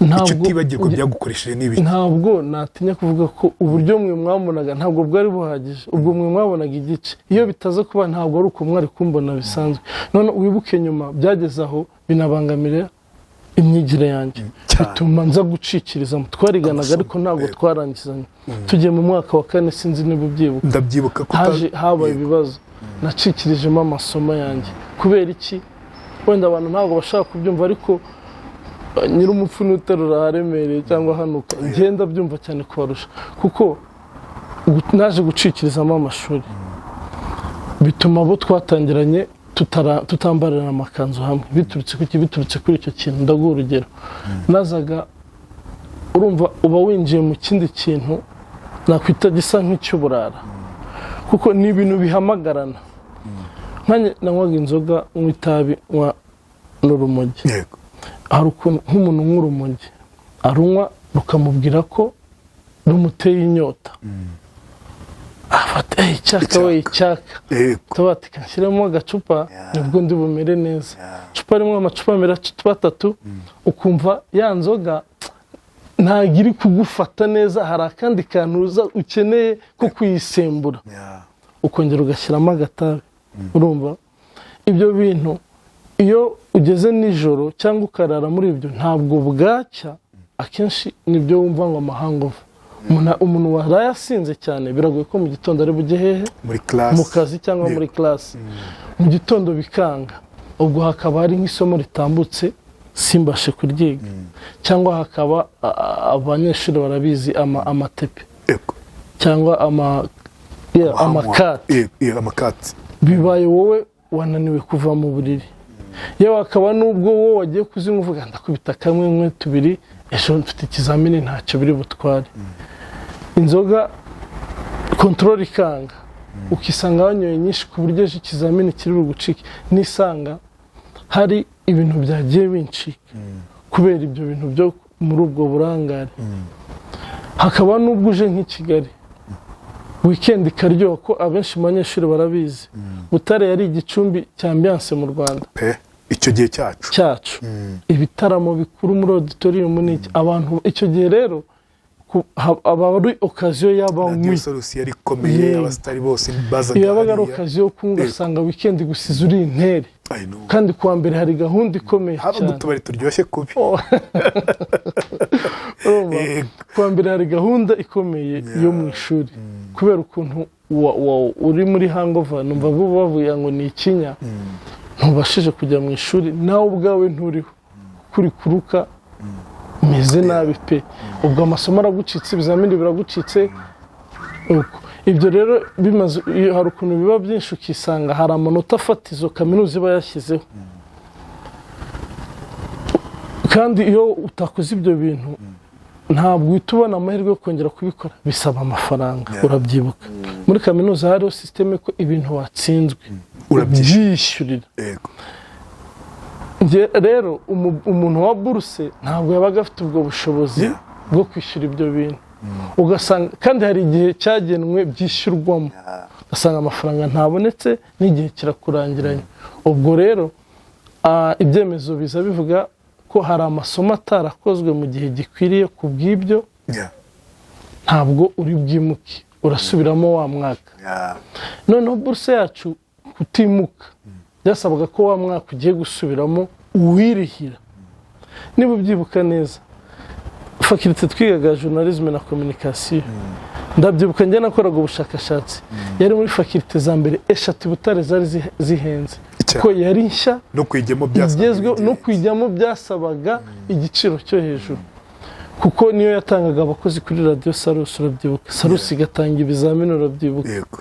Icyo utibagirwa byagukoresheje ni ibiki? Ntabwo natinya kuvuga ko uburyo mwe mwabonaga ntabwo bwari buhagije. Ubwo mwe mwabonaga igice, iyo bitaza kuba ntabwo ari uko mwari kumbona bisanzwe. None wibuke nyuma byageze aho binabangamira imyigire yanjye, bituma nza gucikiriza. Twariganaga, Amasomo, ariko ntabwo twarangizanya. Tugiye mu mwaka wa kane, sinzi niba ubyibuka. Ndabyibuka ko Haje habaye ibibazo, nacikirijemo amasomo yanjye. Kubera iki? Wenda abantu ntabwo bashaka kubyumva, ariko nyir'umupfu n'uterura aharemereye cyangwa ahanuka, ngenda byumva cyane kubarusha, kuko naje gucikirizamo amashuri, bituma abo twatangiranye tutambarira amakanzu hamwe. Biturutse kuki? Biturutse kuri icyo kintu. Ndaguha urugero: nazaga, urumva uba winjiye mu kindi kintu. Nakwita gisa nk'icy'uburara, kuko ni ibintu bihamagarana. Nkanjye nanywaga inzoga, nywa itabi, nywa n'urumogi. Hari ukuntu nk'umuntu unywa urumogi, arunywa rukamubwira ko rumuteye inyota, afata "Eh, icyaka we, icyaka." Tuba ati "Kanshyiremo agacupa, nibwo ndi bumere neza." Icupa rimwe, amacupa abiri, amacupa atatu, ukumva ya nzoga ntabwo iri kugufata neza, hari akandi kantu uza ukeneye ko kuyisembura, ukongera ugashyiramo agatabi. Urumva ibyo bintu, iyo ugeze nijoro cyangwa ukarara muri ibyo, ntabwo bwacya. Akenshi nibyo wumva ngo ama hangover. Umuntu waraye asinze cyane, biragoye ko mu gitondo ari bujye hehe? Muri class. Mu kazi cyangwa muri class mu gitondo bikanga. Ubwo hakaba hari nk'isomo ritambutse simbashe kuryiga, cyangwa hakaba abanyeshuri barabizi, ama TP cyangwa yeah, amakati. Yego, amakati. Bibaye wowe wananiwe kuva mu buriri, yewe hakaba n'ubwo wowe wagiye kuzinywa uvuga "Ndakubita kamwe, mwe tubiri, ejo mfite ikizamini, ntacyo biri butware." Inzoga contrôle ikanga, ukisanga wanyoye nyinshi ku buryo ejo ikizamini kiri bugucike. Nisanga hari ibintu byagiye bincika kubera ibyo bintu byo muri ubwo burangare. Hakaba n'ubwo uje nk'i Kigali weekend ikaryoha, ko abenshi mu banyeshuri barabizi, Butare yari igicumbi cya ambiance mu Rwanda. Pe, icyo gihe cyacu. Cyacu, ibitaramo bikuru muri auditorium n'iki, abantu icyo gihe rero aba ari occasion y'abanywi. Radiyo Salus yari ikomeye. Abasitari bose bazaga Iyo yabaga ari hariya. occasion yo kunywa, ugasanga weekend gusiza uri intere, I know. kandi kuwa mbere hari gahunda ikomeye Habaga cyane. utubari turyoshye kubi. Oh. Urumva? Kuwa mbere hari gahunda ikomeye yo mu ishuri, kubera ukuntu uri muri hangover, numva bo bavuga ngo ni ikinya, ntubashije kujya mu ishuri, nawe ubwawe nturiho kuri kuruka, umeze nabi pe. Ubwo amasomo aragucitse, ibizamini biragucitse, uko. Ibyo rero bimaze, iyo hari ukuntu biba byinshi, ukisanga hari amanota fatizo kaminuza iba yashyizeho, kandi iyo utakoze ibyo bintu ntabwo uhita ubona amahirwe yo kongera kubikora, bisaba amafaranga. Urabyibuka muri kaminuza hariho système ko ibintu watsinzwe Urabyishyura. ubyishyurira. Yego. Njye rero umuntu wa buruse ntabwo yabaga afite ubwo bushobozi bwo kwishyura ibyo bintu, ugasanga kandi hari igihe cyagenwe byishyurwamo, ugasanga amafaranga ntabonetse n'igihe kirakurangiranye. Ubwo rero ibyemezo biza bivuga ko hari amasomo atarakozwe mu gihe gikwiriye, ku bw'ibyo ntabwo uri bwimuke, urasubiramo wa mwaka. Noneho buruse yacu kutimuka byasabaga ko wa mwaka ugiye gusubiramo uwirihira. Niba ubyibuka neza, faculté twigaga journalisme na communication, ndabyibuka njye nakoraga ubushakashatsi, yari muri faculté za mbere eshatu i Butare zari zihenze, ko yari nshya, No kuyijyamo byasabaga igezweho, no ibindi. kuyijyamo byasabaga igiciro cyo hejuru, kuko niyo yatangaga abakozi kuri Radiyo Salus. Urabyibuka, Salus igatanga ibizamini, urabyibuka? Yego.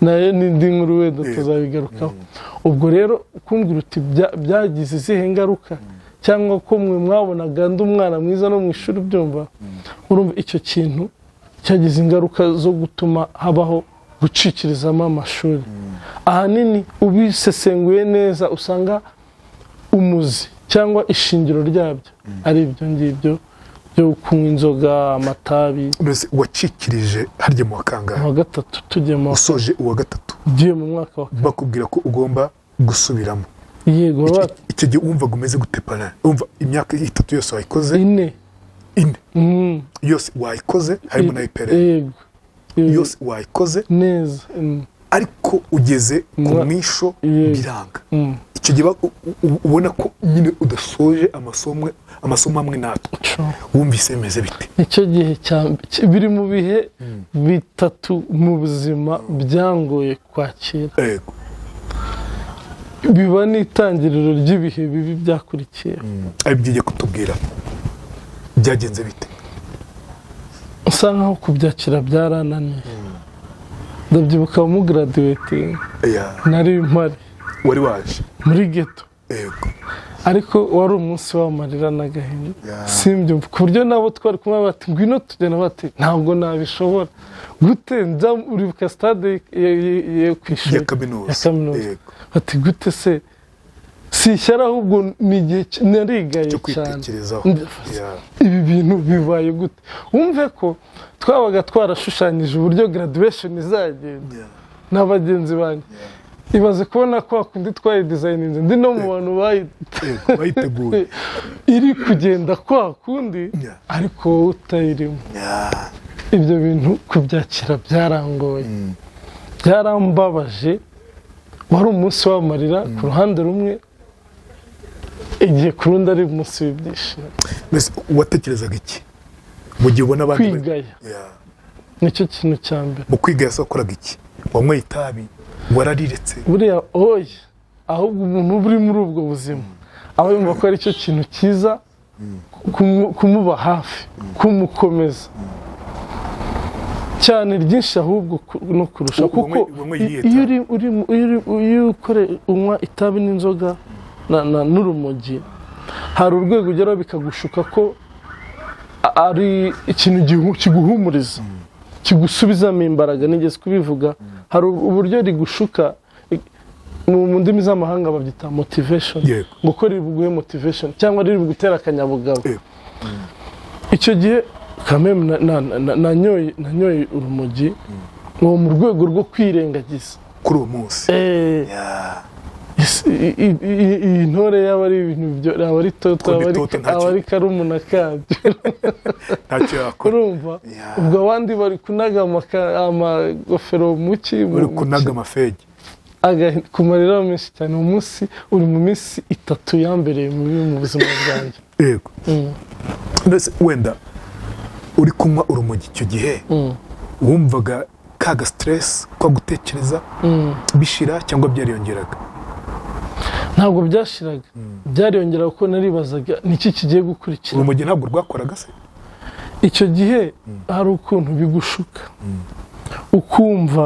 Nayo n'indi nkuru wenda tuzabigarukaho. Ubwo rero kumbwira uti byagize izihe ngaruka, cyangwa ko mwe mwabonaga ndi umwana mwiza no mu ishuri byumva, urumva icyo kintu cyagize ingaruka zo gutuma habaho gucikirizamo amashuri. Ahanini ubisesenguye neza, usanga umuzi cyangwa ishingiro ryabyo ari ibyo ngibyo byo kunywa inzoga, amatabi. Mbese wacikirije harya mu wa kangahe? Mu wa gatatu, tugiye mu wa Usoje uwa gatatu? Ugiye mu mwaka wa kane. Bakubwira ko ugomba gusubiramo? Yego. Icyo gihe wumvaga umeze gute, pana? Wumva imyaka 3 yose wayikoze? 4. 4 yose wayikoze, harimo na IPR? Yego. Yego. Yose wayikoze? Neza. Ariko ugeze ku mwisho biranga. Icyo gihe ubona ko nyine udasoje amasomo amwe natwe, wumvise bimeze bite? Nicyo gihe biri mu bihe bitatu mu buzima byangoye kwakira, biba n'itangiriro ry'ibihe bibi byakurikiye. Ari byo ugiye kutubwira, byagenze bite? Usa nkaho kubyakira byarananiye. Ndabyibuka mu graduating, nari mpari. Wari waje? Muri ghetto. Ariko wari umunsi w'amarira n'agahinda. Simbyumva ku buryo nabo twari kumwe bati: "Ngwino tugenda." Bati: "Ntabwo nabishobora." Gute nza? Uribuka stade yo ku ishuri? Ya kaminuza. Ya kaminuza. Bati: "Gute se?" Si ishyari, ahubwo ni igihe narigaye cyo cyane. Kwitekerezaho. Ibi bintu bibaye gute? Wumve ko twabaga twarashushanyije uburyo graduation izagenda na bagenzi banjye. Ibaze kubona kwa kundi twayidesigninze, ndi no mu bantu Yego, bayiteguye. iri kugenda kwa kundi, ariko wowe utayirimo. Ibyo bintu kubyakira byarangoye, byarambabaje. Wari umunsi w'amarira ku ruhande rumwe, igihe ku rundi ari umunsi w'ibyishimo. Mbese watekerezaga iki mu gihe ubona abandi Kwigaya. Nicyo kintu cya mbere. Mu kwigaya se wakoraga iki? Wanyweye itabi? Warariretse? Buriya oya, ahubwo umuntu uba uri muri ubwo buzima aba yumva ko ari cyo kintu cyiza kumuba hafi, kumukomeza cyane ryinshi ahubwo no kurusha kuko Wanyweye irihe iyo tabi? uri iyo unywa itabi n'inzoga n'urumogi, hari urwego ugeraho bikagushuka ko ari ikintu kiguhumuriza, kigusubizamo imbaraga. Nigeze kubivuga, hari uburyo rigushuka, mu ndimi z'amahanga babyita motivation, ngo ko riri buguhe motivation cyangwa riri bugutera akanyabugabo. Icyo gihe kameme nanyoye urumogi ngo mu rwego rwo kwirengagiza kuri uwo munsi. Iyi ntore yaba ari ibintu yaba ari toto, Ko ni aba ari toto, aba ari karumuna kabyo. Ntacyo yakora. Urumva, ubwo abandi bari kunaga amagofero mu ki Uri kunaga amafegi. Ku marira menshi cyane. Uwo munsi uri mu minsi 3 yambereye mubi mu buzima bwanjye. Mbese wenda uri kunywa urumogi icyo gihe, wumvaga ka ga stress ko gutekereza bishira cyangwa byariyongeraga? Ntabwo byashiraga, byariyongeraga, kuko naribazaga niki kigiye gukurikira. Urumogi ntabwo rwakoraga se? Icyo gihe hari ukuntu bigushuka, ukumva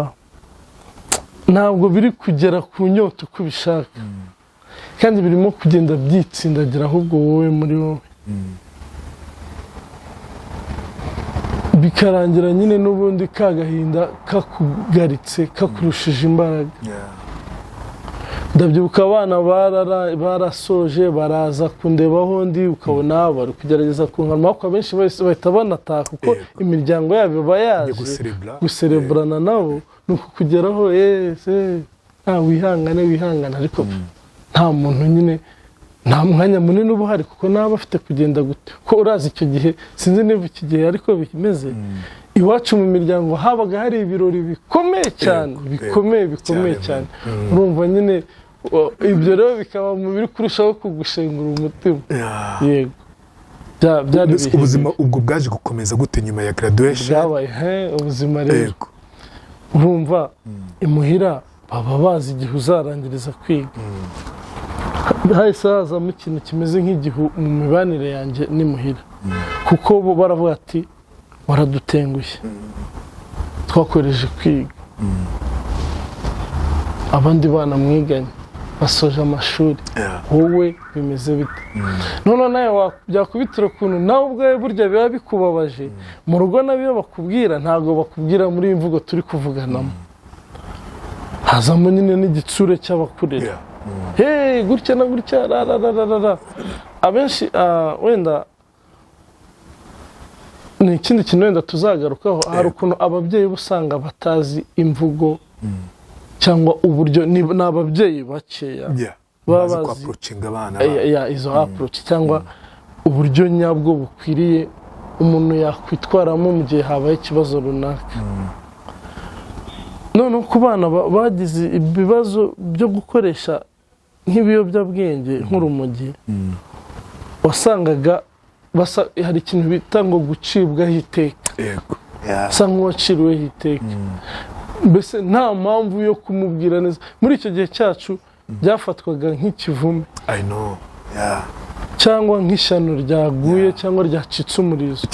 ntabwo biri kugera ku nyota uko ubishaka, kandi birimo kugenda byitsindagira ahubwo wowe muri wowe, bikarangira nyine n'ubundi ka gahinda kakugaritse, kakurushije imbaraga. Ndabyibuka abana barasoje baraza kundeba aho ndi, ukabona bari kugerageza kunkanwa, ariko abenshi bahise bahita banataha kuko imiryango yabo iba yaje guserebura. Gusereburana nabo. Ni ukukugeraho ese nta wihangane, wihangane, ariko nta muntu nyine, nta mwanya munini uba uhari, kuko naba afite kugenda gute ko urazi icyo gihe, sinzi niba iki gihe ariko bimeze, iwacu mu miryango habaga hari ibirori bikomeye cyane, bikomeye, bikomeye cyane. Urumva nyine ibyo rero bikaba mu biri kurushaho kugushengura umutima. Yego, byari Mbese ibihe ubuzima bibi. Ubwo bwaje gukomeza gute nyuma ya graduation? Bwabaye he ubuzima rero? Urumva imuhira baba bazi igihe uzarangiriza kwiga. Hahise hazamo ikintu kimeze nk'igihu mu mibanire yanjye n'imuhira, kuko bo baravuga ati: "Waradutengushye, twakoreje kwiga, abandi bana mwiganye basoje amashuri, wowe bimeze bite?" Noneho nawe byakubitira ukuntu nawe ubwawe burya biba bikubabaje. Mu rugo nabo iyo bakubwira, ntabwo bakubwira muri iyi mvugo turi kuvuganamo, hazamo nyine n'igitsure cy'abakurera. Hey, gutya na gutya, ra ra ra ra ra ra. Abenshi wenda ni ikindi kintu wenda tuzagarukaho, hari ukuntu ababyeyi uba usanga batazi imvugo cyangwa uburyo, ni ababyeyi bakeya baba bazi bazi ku-approachinga abana. Ya, izo approach cyangwa uburyo nyabwo bukwiriye umuntu yakwitwaramo mu gihe habaye ikibazo runaka. Noneho ku bana bagize ibibazo byo gukoresha nk'ibiyobyabwenge nk'urumogi, wasangaga hari ikintu bita ngo gucibwaho iteka. Asa nk'uwaciriweho iteka, mbese nta mpamvu yo kumubwira neza. Muri icyo gihe cyacu byafatwaga nk'ikivume I know. Cyangwa nk'ishyano ryaguye cyangwa ryacitse umurizo.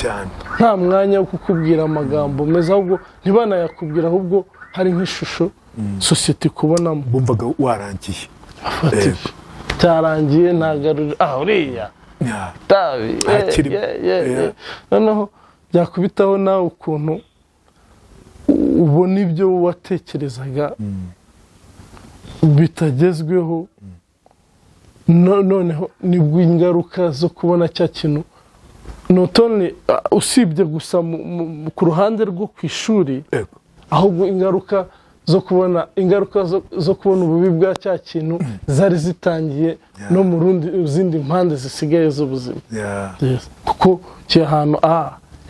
Nta mwanya wo kukubwira amagambo meza, ahubwo ntibanayakubwira, ahubwo hari nk'ishusho sosiyete ikubonamo. Bumvaga warangiye. Afata. Cyarangiye ntagarura, ah, uriya itabi, Hakirimo. Noneho byakubitaho nawe ukuntu ubona ibyo watekerezaga bitagezweho. Noneho nibwo ingaruka zo kubona cya kintu, not only usibye gusa ku ruhande rwo ku ishuri, ahubwo ingaruka zo kubona, ingaruka zo kubona ububi bwa cya kintu zari zitangiye no mu zindi mpande zisigaye z'ubuzima. Yes. Kuko kiri ahantu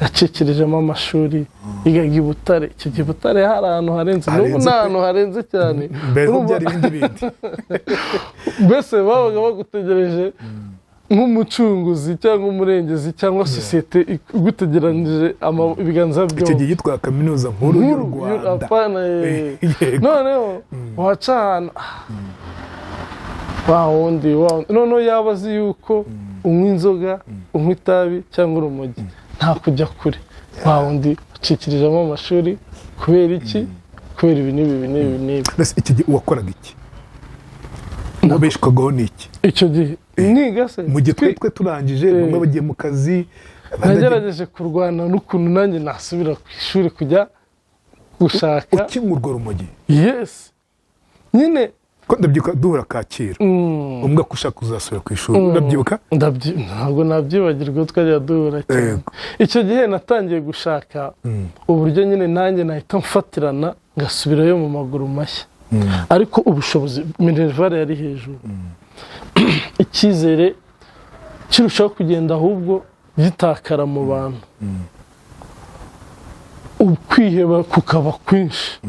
yacekerejemo amashuri, yigaga i Butare. Icyo gihe Butare hari ahantu harenze, n'ubu Harenze ni pe. ahantu harenze cyane. Mbere ho Urumva- byari ibindi bindi. Mbese babaga bagutegereje nk'umucunguzi cyangwa umurengezi cyangwa sosiyete igutegeranyije ibiganza Icyo byombi. gihe yitwa Kaminuza Nkuru y'u Nkuru, Rwanda. Apana, Yego. Noneho waca ahantu, wa wundi wa wundi, noneho yaba azi yuko unywa inzoga, unywa itabi cyangwa urumogi, nta kujya kure, wa wundi ucikirijemo amashuri kubera iki? Kubera ibi n'ibi, ibi n'ibi n'ibi. Mbese icyo gihe wakoraga iki? Wabeshwagaho n'iki? Icyo gihe niga se? Mu gihe twe turangije, bamwe bagiye mu kazi, abandi Nagerageje kurwana n'ukuntu nanjye nasubira ku ishuri kujya gushaka. Ukinywa urwo rumogi? Yes nyine. Ko ndabyibuka duhura Kacyiru, umwe ko ushaka kuzasubira ku ishuri, urabyibuka? Ntabwo nabyibagirwa, twajya duhura cyane. Icyo gihe natangiye gushaka uburyo nyine nanjye nahita mfatirana ngasubirayo mu maguru mashya, ariko ubushobozi, minerval yari hejuru, icyizere kirushaho kugenda ahubwo gitakara mu bantu, ukwiheba kukaba kwinshi.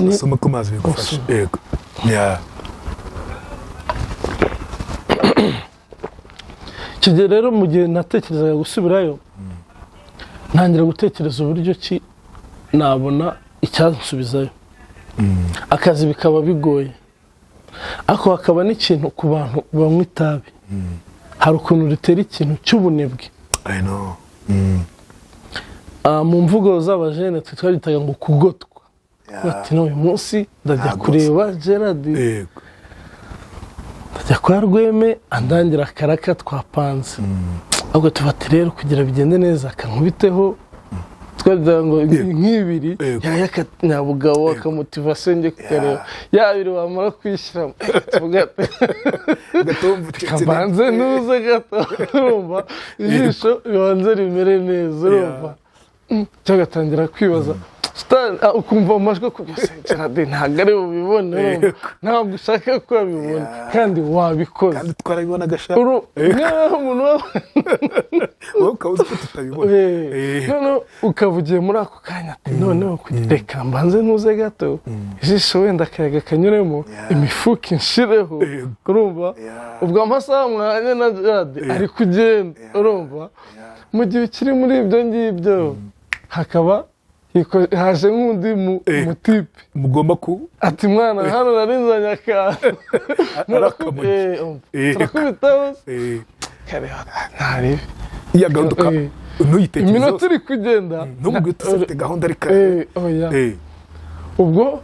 Usoma ku mazi bigufasha, yego. Yeah. Icyo gihe rero, mu gihe natekerezaga gusubirayo, ntangira gutekereza uburyo ki nabona icyansubizayo, akazi bikaba bigoye, ariko hakaba n'ikintu ku bantu banywa itabi, hari ukuntu ritera ikintu cy'ubunebwe. I know. Mu mvugo z'abajene twe twabitaga ngo kugotwa. Bati: "N'uyu munsi ndajya Ntabwo kureba Gerard, ndajya kwa Rweme andangira akaraka twapanze." Ahubwo tubati rero kugira bigende neza kankubiteho, twagira ngo nk'ibiri yayakanyabugabo akamotivation njye kukareba yabiri, wamara kwishyiramo tuvuga ati Gatomvu ucitse. Kabanze ntuze gato, urumva ijisho ribanze rimere neza, urumva cyangwa ugatangira kwibaza, ukumva amajwi akubwira se Gerard ntabwo ari bubibone, urumva ntabwo ushaka ko abibona kandi wabikoze. Kandi twarabibonaga sha. Nk'aho umuntu Wowe ukaba uzi ko tutabibona. Noneho ukaba ugiye muri ako kanya ati noneho reka mbanze ntuze gato, ijisho wenda akayaga kanyuremo, imifuka inshireho, urumva ubwo amasaha mwanya na Gerard ari kugenda, urumva mu gihe ukiri muri ibyo ngibyo hakaba haje nk'undi mutipe Mugomba ku ati: "Mwana, hano nari nzanye akantu." Ari akamogi. Turakubitaho se. Kareba ntaribi. Ya gahunda ntuyitekerezeho. Iminota iri kugenda. Ntumubwire uti ufite gahunda ariko. Oya. Ubwo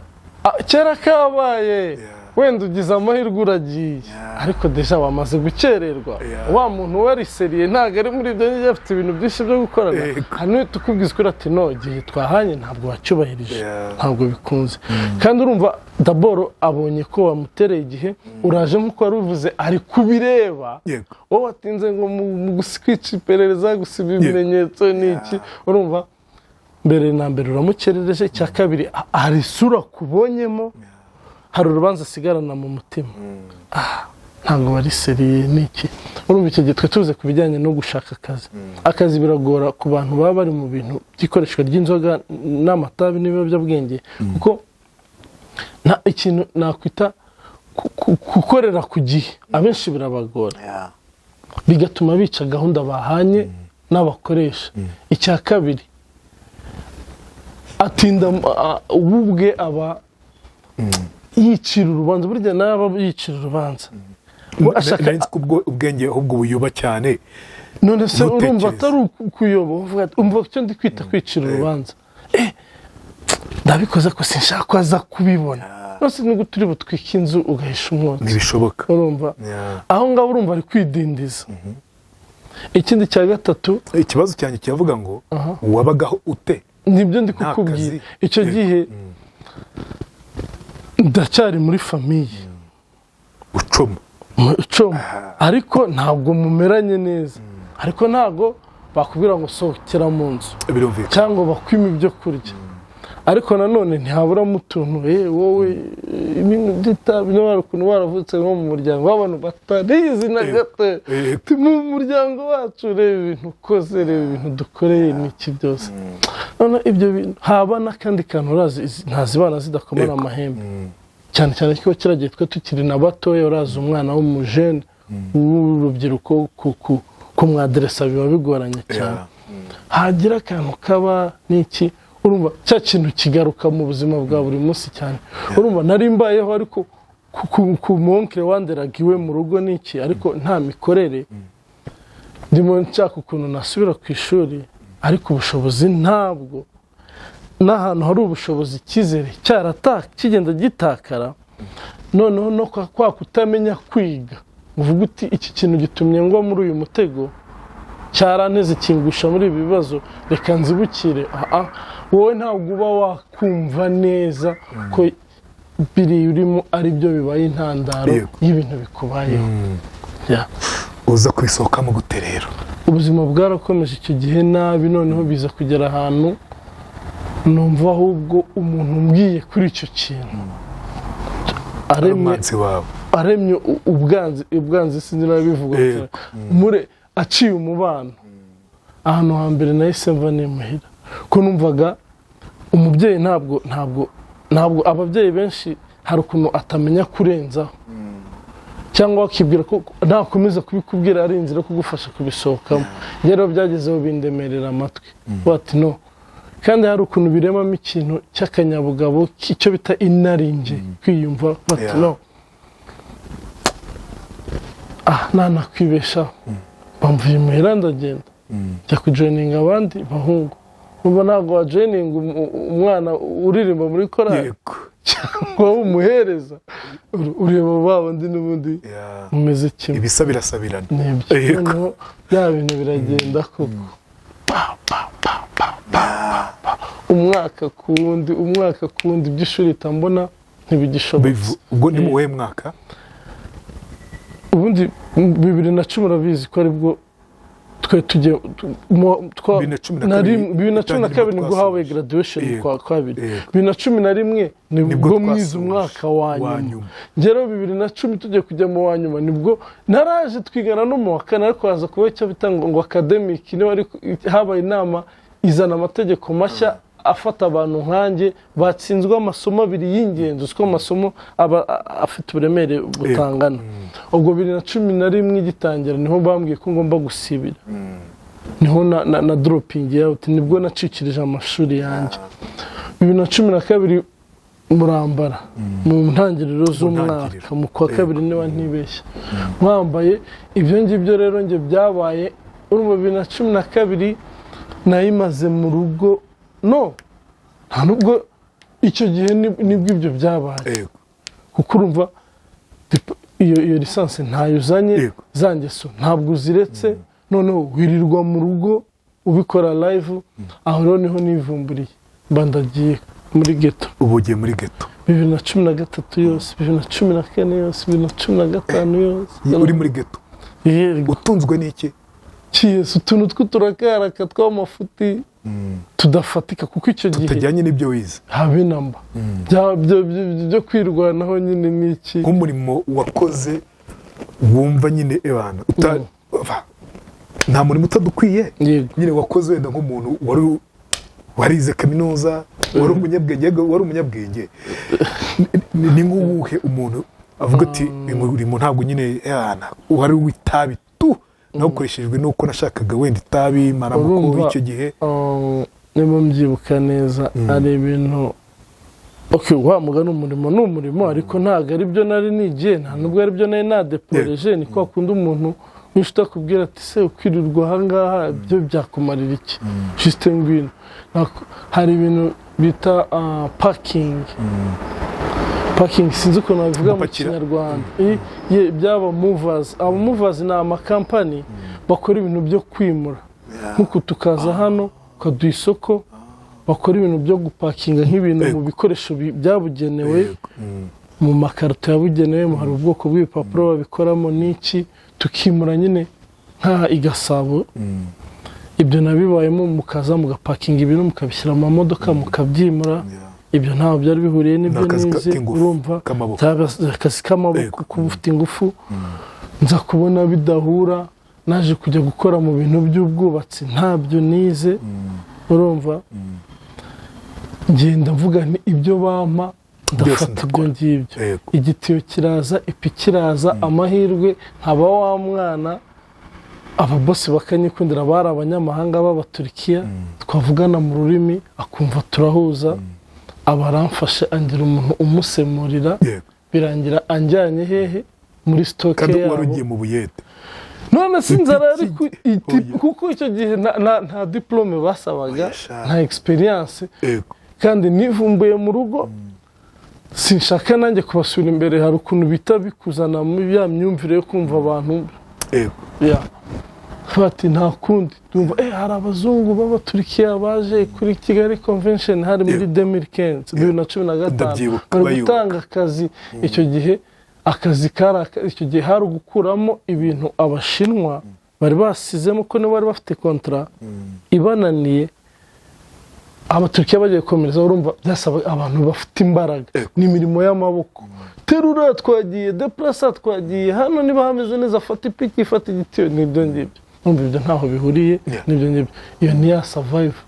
kera kabaye, wenda ugize amahirwe uragiye, ariko déjà wamaze gukererwa. Wa muntu wari sérieux ntabwo ari muri ibyo ngibyo, afite ibintu byinshi byo gukorana. Hano tukubwiza ukuri ati: "No, igihe twahanye ntabwo wacyubahirije, ntabwo bikunze." Kandi urumva d'abord abonye ko wamutereye igihe, uraje nk'uko wari ubivuze, ari kubireba, wowe watinze ngo mu kwica iperereza, gusiba ibimenyetso n'iki. Urumva mbere na mbere uramukerereje, icya kabiri hari isura kubonyemo, hari urubanza asigarana mu mutima: "Ah, ntabwo wari sérieux n'iki." Urumva icyo gihe twe tuze ku bijyanye no gushaka akazi, akazi biragora ku bantu baba bari mu bintu by'ikoreshwa ry'inzoga n'amatabi n'ibiyobyabwenge, kuko nta ikintu nakwita gukorera ku gihe, abenshi birabagora, bigatuma bica gahunda bahanye n'abakoresha. Icya kabiri, atinda, we ubwe aba yicira urubanza, burya nawe aba yicira urubanza. We ashaka Nari nzi ko ubwo ubwenge ahubwo buyoba cyane. None se urumva Ntutekereze. atari kuyoba, uvuga ati, umva icyo ndi kwita kwicira urubanza, ndabikoze ko sinshaka ko aza kubibona. Nose nubwo turi butwike inzu ugahisha umwotsi? Ntibishoboka. Urumva, aho ngaho urumva ari kwidindiza. Ikindi cya gatatu, Ikibazo cyanjye kiravuga ngo wabagaho ute? Nibyo ndi Nta kukubwira. kazi. Icyo gihe ndacyari muri famille. Ucoma. Mucoma, ariko ntabwo mumeranye neza, ariko ntabwo bakubwira ngo sohokera mu nzu cyangwa bakwima ibyo kurya. Ariko nanone ntihaburamo utuntu, wowe ibintu by'itabi, niba hari ukuntu baravutse nko mu muryango w'abantu batarizi na gato. Mu muryango wacu, reba ibintu ukoze, reba ibintu dukoreye, n'iki byose. None ibyo bintu haba n'akandi kantu, urazi ntazibana zidakomana amahembe, cyane cyane ko kiriya gihe twe tukiri na batoya. Urazi umwana w'umujene w'urubyiruko kumwaderesa biba bigoranye cyane. Hagira akantu kaba n'iki, urumva cya kintu kigaruka mu buzima bwa buri munsi cyane. Urumva nari mbayeho, ariko ku mon oncle wanderaga iwe mu rugo n'iki, ariko nta mikorere. Ndimo nshaka ukuntu nasubira ku ishuri, ariko ubushobozi ntabwo, n'ahantu hari ubushobozi icyizere cyarata kigenda gitakara. Noneho no kwa kutamenya kwiga, uvuga uti iki kintu gitumye ngwa muri uyu mutego, cyaranteze kingusha muri ibi bibazo, reka nzibukire. Aha wowe ntabwo uba wakumva neza ko biriya urimo ari byo bibaye intandaro y'ibintu bikubayeho. Yeah. Uza kubisohokamo gute rero? Ubuzima bwarakomeje icyo gihe nabi. Noneho biza kugera ahantu numva ahubwo umuntu umbwiye kuri icyo kintu Ari aremye umwanzi wawe. Aremye ubwanzi, sinzi nabivuga, mure aciye umubano. Ahantu hambere nahise mva nimuhira, ko numvaga umubyeyi ntabwo ababyeyi benshi hari ukuntu atamenya kurenzaho, cyangwa akibwira ko nakomeza kubikubwira ari inzira yo kugufasha kubisohokamo. Njye rero byagezeho bindemerera amatwi, bati no. Kandi hari ukuntu biremamo ikintu cy'akanyabugabo, icyo bita inaringe, kwiyumva, bati no, nanakwibeshaho. Bamvuye imuhira, ndagenda njya kujoininga abandi bahungu. Umva, ntabwo wajoininga umwana uririmba muri korali cyangwa umuhereza, ureba ba bandi n'ubundi mumeze kimwe. Ibisa birasabirana. Nibyo. Noneho bya bintu biragenda koko, pa pa pa pa pa pa pa, umwaka ku wundi, umwaka ku wundi, iby'ishuri mbona ntibigishobotse. Ubwo ni mu wuhe mwaka? Ubundi 2010, urabizi ko aribwo twe tugiye 2012. 2012 nibwo habaye twasoje. graduation kwa kabiri. 2011 Nibwo nibwo mwize twasoje. umwaka wa Wa nyuma. nyuma. Njye rero 2010 tugiye kujya mu wa nyuma nibwo naraje twigana no mu wa kane, ariko haza kuba icyo bita ngo academic, niba ari habaye inama izana amategeko mashya afata abantu nkanjye batsinzwe amasomo abiri y'ingenzi. Uziko amasomo aba afite uburemere butangana. Ubwo 2011 igitangira niho bambwiye ko ngomba gusibira, niho na dropping out, nibwo nacikirije amashuri yanjye. 2012 murambara mu ntangiriro z'umwaka, ntangiriro. mu kwa kabiri niba ntibeshya, mwambaye ibyo ngibyo. Rero njye byabaye, urumva 2012 nayimaze mu rugo. No nta nubwo icyo gihe nibwo ibyo byabaye, kuko urumva iyo licence ntayo uzanye, za ngeso ntabwo uziretse, noneho wirirwa mu rugo ubikora live. Aho rero niho nivumburiye, mba ndagiye muri ghetto. Ubu ugiye muri ghetto. 2013 yose, 2014 yose, 2015 yose. Uri muri ghetto? Yego. Utunzwe n'iki? Kiyesi, utuntu tw'uturakaraka tw'amafuti tudafatika, kuko icyo gihe tutajyanye n'ibyo wize. Habe namba. Byo kwirwanaho nyine ni iki. Nk'umurimo wakoze wumva nyine ebana nta murimo utadukwiye, nyine wakoze wenda nk'umuntu wari warize kaminuza, wari umunyabwenge, yego, wari umunyabwenge. Ni nk'uwuhe umuntu avuga ati uyu murimo ntabwo nyine ebana wari uw'itabi tu nawukoreshejwe nuko nashakaga wenda itabi maramuko Urumva, icyo gihe? Niba mbyibuka neza, ari ibintu, okay, wa mugani umurimo ni umurimo, ariko ntabwo ari byo nari nigiye, nta nubwo ari byo nari nadeporeje. Ni kwa kundi umuntu w'inshuti akubwira ati se ukwirirwa ahangaha byo byakumarira iki? Juste ngwino. Hari ibintu bita parking. Packing, sinzi ukuntu babivuga mu Gupakira. Kinyarwanda. Byaba movers. Aba movers ni amakampani bakora ibintu byo kwimura, nk'uku tukaza hano ukaduha isoko, bakora ibintu byo gupakinga nk'ibintu mu bikoresho byabugenewe, mu makarito yabugenewe, hari ubwoko bw'ibipapuro babikoramo n'iki, tukimura nyine nk'aha i Gasabo. Ibyo nabibayemo, mukaza mugapakinga ibintu, mukabishyira mu mamodoka, mukabyimura. Ibyo ntaho byari bihuriye n'ibyo Ni akazi nize. k'ingufu, Urumva, k'amaboko. byaba akazi k'amaboko, kuba ufite ingufu. Nza kubona bidahura, naje kujya gukora mu bintu by'ubwubatsi, ntabyo nize. Urumva, ngenda mvuga nti ibyo bampa ndafata, ibyo ndakora. ngibyo. Igitiyo kiraza, ipiki iraza, amahirwe nkaba wa mwana, ababosi bakanyikundira. Bari abanyamahanga b'Abaturikiya, twavugana mu rurimi akumva turahuza, aba aramfashe, angira umuntu umusemurira. Birangira anjyanye hehe? Muri stock Kandi wari yabo. ugiye mu buyede. None se inzara yari Oya. Kuko icyo gihe nta diplôme basabaga, Oya sha. nta experience. Kandi nivumbuye mu rugo, sinshaka nanjye kubasura imbere. Hari ukuntu bita bikuzana muri ya myumvire yo kumva abantu. Ya, bati nta kundi, ndumva hari abazungu b'Abaturikiya baje kuri Kigali Convention, hari muri 2015, 2015. Ndabyibuka, Bari bayubaka. gutanga akazi. Icyo gihe akazi kari icyo gihe hari ugukuramo ibintu Abashinwa bari basizemo, ko nibo bari bafite contrat ibananiye, Abaturikiya bagiye gukomereza. Urumva, byasaba abantu bafite imbaraga. Ni imirimo y'amaboko: terura, twagiye, deplasa, twagiye hano, niba hameze neza fata ipiki, fata igitiyo, n'ibyo ngibyo. Urumva, ibyo ntaho bihuriye n'ibyo ngibyo. Iyo ni ya survive.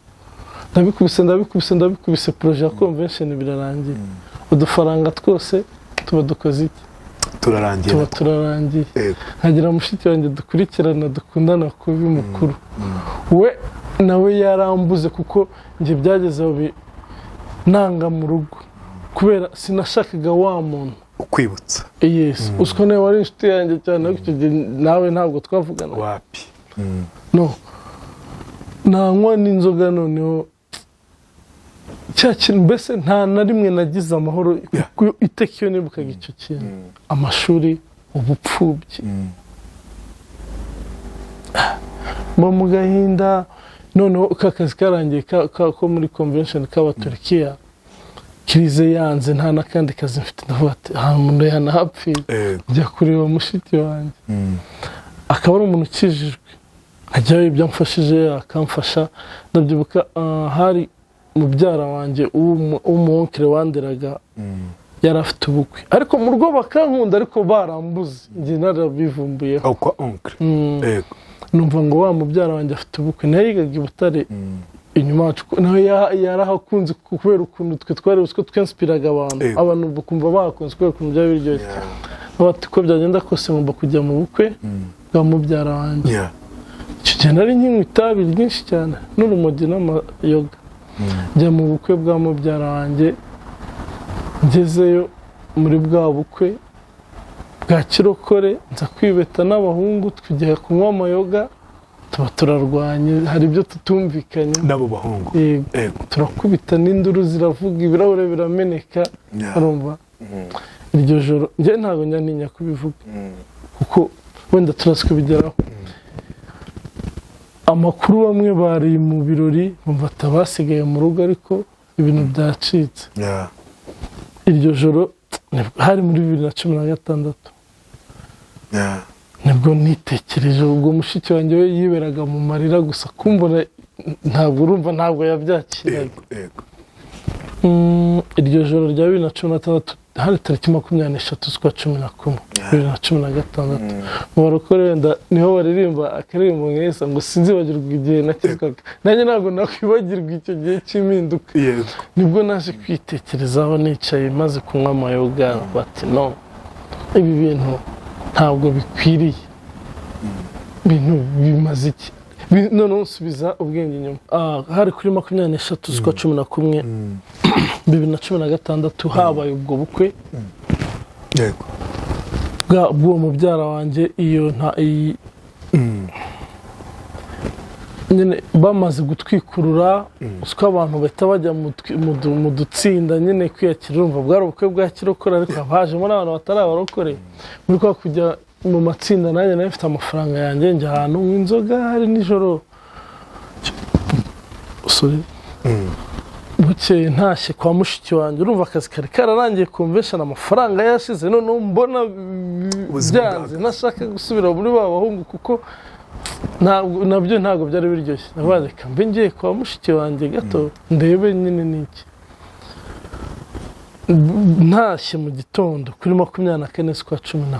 Ndabikubise, ndabikubise, ndabikubise, projet ya convention birarangiye, udufaranga twose tuba dukoze iki? Turarangira. Tuba turarangiye. Nkagira mushiki wanjye dukurikirana, dukundana kubi, mukuru we, nawe yarambuze, kuko njye byageze aho nanga mu rugo kubera sinashakaga wa muntu Ukwibutsa. Yes, uziko nawe wari inshuti yanjye cyane, ariko icyo gihe nawe ntabwo twavugana. Wapi. No nanywa n'inzoga, noneho cya kintu, mbese nta na rimwe nagize amahoro, kuko iteka iyo nibukaga icyo kintu, amashuri, ubupfubyi, mba mu gahinda. Noneho ka kazi karangiye ko muri convention k'Abaturikiya, crise yanze, nta n'akandi kazi mfite, ndavuga ati aha umuntu yanahapfira. Njya kureba mushiki wanjye, akaba ari umuntu ukijijwe, ajyayo ibyo amfashije akamfasha. Ndabyibuka, hari mubyara wanjye w'umuwonkere wanderaga, yari afite ubukwe, ariko mu rugo bakankunda, ariko barambuze, njye narabivumbuyeho. Aho kwa oncle. Numva ngo wa mubyara wanjye afite ubukwe, nawe yigaga i Butare inyuma yacu, nawe yarahakunze kubera ukuntu twe twari ko twensipiraga abantu, abantu bakumva bahakunze kubera ukuntu byaba biryoshye. Bati uko byagenda kose ngomba kujya mu bukwe bwa mubyara wanjye. Icyo gihe nari nkinywa itabi ryinshi cyane n'urumogi n'amayoga. Njya mu bukwe bwa mubyara wanjye, ngezeyo muri bwa bukwe bwa kirokore, nza kwibeta n'abahungu, tujya kunywa amayoga, tuba turarwanye, hari ibyo tutumvikanye. N'abo bahungu? Yego. Turakubita n'induru ziravuga, ibirahure birameneka. Urumva, iryo joro njye ntabwo njya ntinya kubivuga, kuko wenda turazi kubigeraho. Amakuru, bamwe bari mu birori bumva basigaye mu rugo, ariko ibintu byacitse. Iryo joro hari muri 2016, nibwo nitekereje. Ubwo mushiki wanjye we yiberaga mu marira gusa, kumbona ntabwo, urumva, ntabwo yabyakiraga. yego yego Iryo joro rya 2016, hari tariki 23 z'ukwa 11, 2016, mu barokore wenda niho baririmba akaririmbo nkeza ngo "Sinzibagirwa igihe nakizwaga", nanjye ntabwo nakwibagirwa icyo gihe cy'impinduka. Nibwo naje kwitekerezaho nicaye maze kunywa amayoga, bati no, ibi bintu ntabwo bikwiriye, ibintu bimaze iki? Noneho nsubiza ubwenge inyuma. Hari kuri 23 z'ukwa 11, 2016, habaye ubwo bukwe bw'uwo mubyara wanjye. Iyo nta iyi Nyine bamaze gutwikurura, usiko abantu bahita bajya mu dutsinda nyine kwiyakira. Urumva bwari ubukwe bwa kirokore, ariko haba hajemo n'abantu batari abarokore. Muri kwa kujya mu matsinda, nanjye nari mfite amafaranga yanjye, njya ahantu nywa inzoga, hari nijoro. Sorry. Bukeye ntashye kwa mushiki wanjye, urumva akazi kari kararangiye, convention, amafaranga yashize, noneho mbona Ubuzima byanze, bwahagaze. ntashaka gusubira muri ba bahungu kuko ntabwo nabyo ntabwo byari biryoshye. Ndavuga reka mbe ngiye kwa mushiki wanjye gato ndebe nyine n'iki. Ntashye mu gitondo kuri 24 z'ukwa 11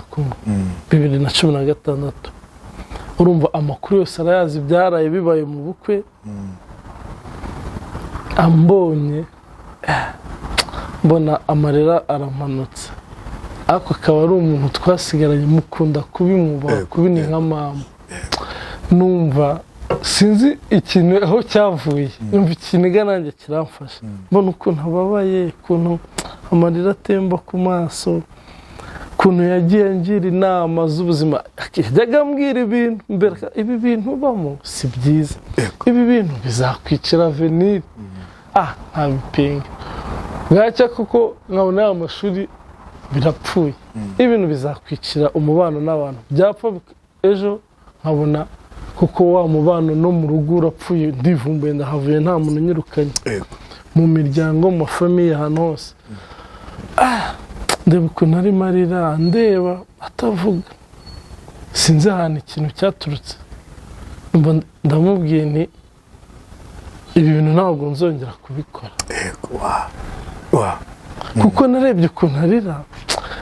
2016, urumva amakuru yose arayazi, byaraye bibaye mu bukwe. Ambonye, mbona amarira aramanutse, ariko akaba ari umuntu twasigaranye, mukunda kubimwubaha, kubi ni nka mama. Numva sinzi ikintu aho cyavuye, numva ikiniga nanjye kiramfasha, mbona ukuntu ababaye, ukuntu amarira atemba ku maso, ukuntu yagiye angira inama z'ubuzima. Yajyaga ambwira ibintu mbere, ibi bintu ubamo si byiza, ibi bintu bizakwicira avenir, ntabipinga. Bwacya kuko nkabona ya mashuri birapfuye, ibintu bizakwicira umubano n'abantu, byapfa ejo nkabona kuko wa mubano no mu rugo urapfuye, ndivumbuye, ndahavuye, nta muntu unyirukanye, mu miryango, mu ma famille, ahantu hose. Ndeba ukuntu arimo arira, ndeba atavuga, sinzi ahantu ikintu cyaturutse. Numva ndamubwiye nti: "Ibi bintu ntabwo nzongera kubikora." Yego, wa wa Kuko narebye ukuntu arira,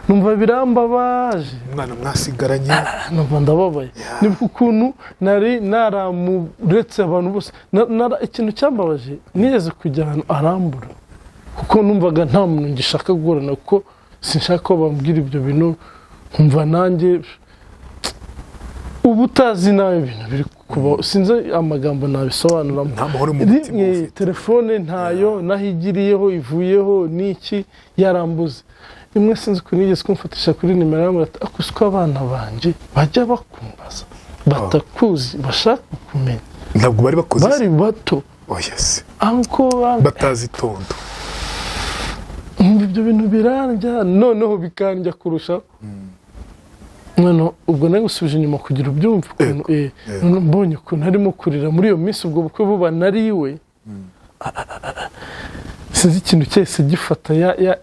numva birambabaje. Umwana mwasigaranye. Numva ndababaye. Nibuka ukuntu nari naramuretse abantu bose. Ikintu cyambabaje, nigeze kujya ahantu arambura, kuko numvaga nta muntu ngishaka guhura, kuko sinshaka ko bambwira ibyo bintu, nkumva nanjye uba utazi nawe ibintu biri kubaho, sinzi amagambo nabisobanuramo. Nta mahoro mu mutima Rimwe ufite. Telefone ntayo, naho igiriyeho ivuyeho n'iki, yarambuze. Rimwe sinzi ukuntu yigeze kumfatisha kuri nimero, arambwira ati: "Ako siko abana banjye bajya bakumbaza batakuzi, bashaka kumenya." Ntabwo bari bakoze. Bari bato. Oya se. Anko. Batazi itondo. Nkumva ibyo bintu birandya, noneho bikandya kurushaho. Noneho ubwo nari gusubije inyuma kugira ubyumve ukuntu, noneho mbonye ukuntu arimo kurira muri iyo minsi, ubwo bukwe buba nari iwe, sinzi ikintu cyose gifata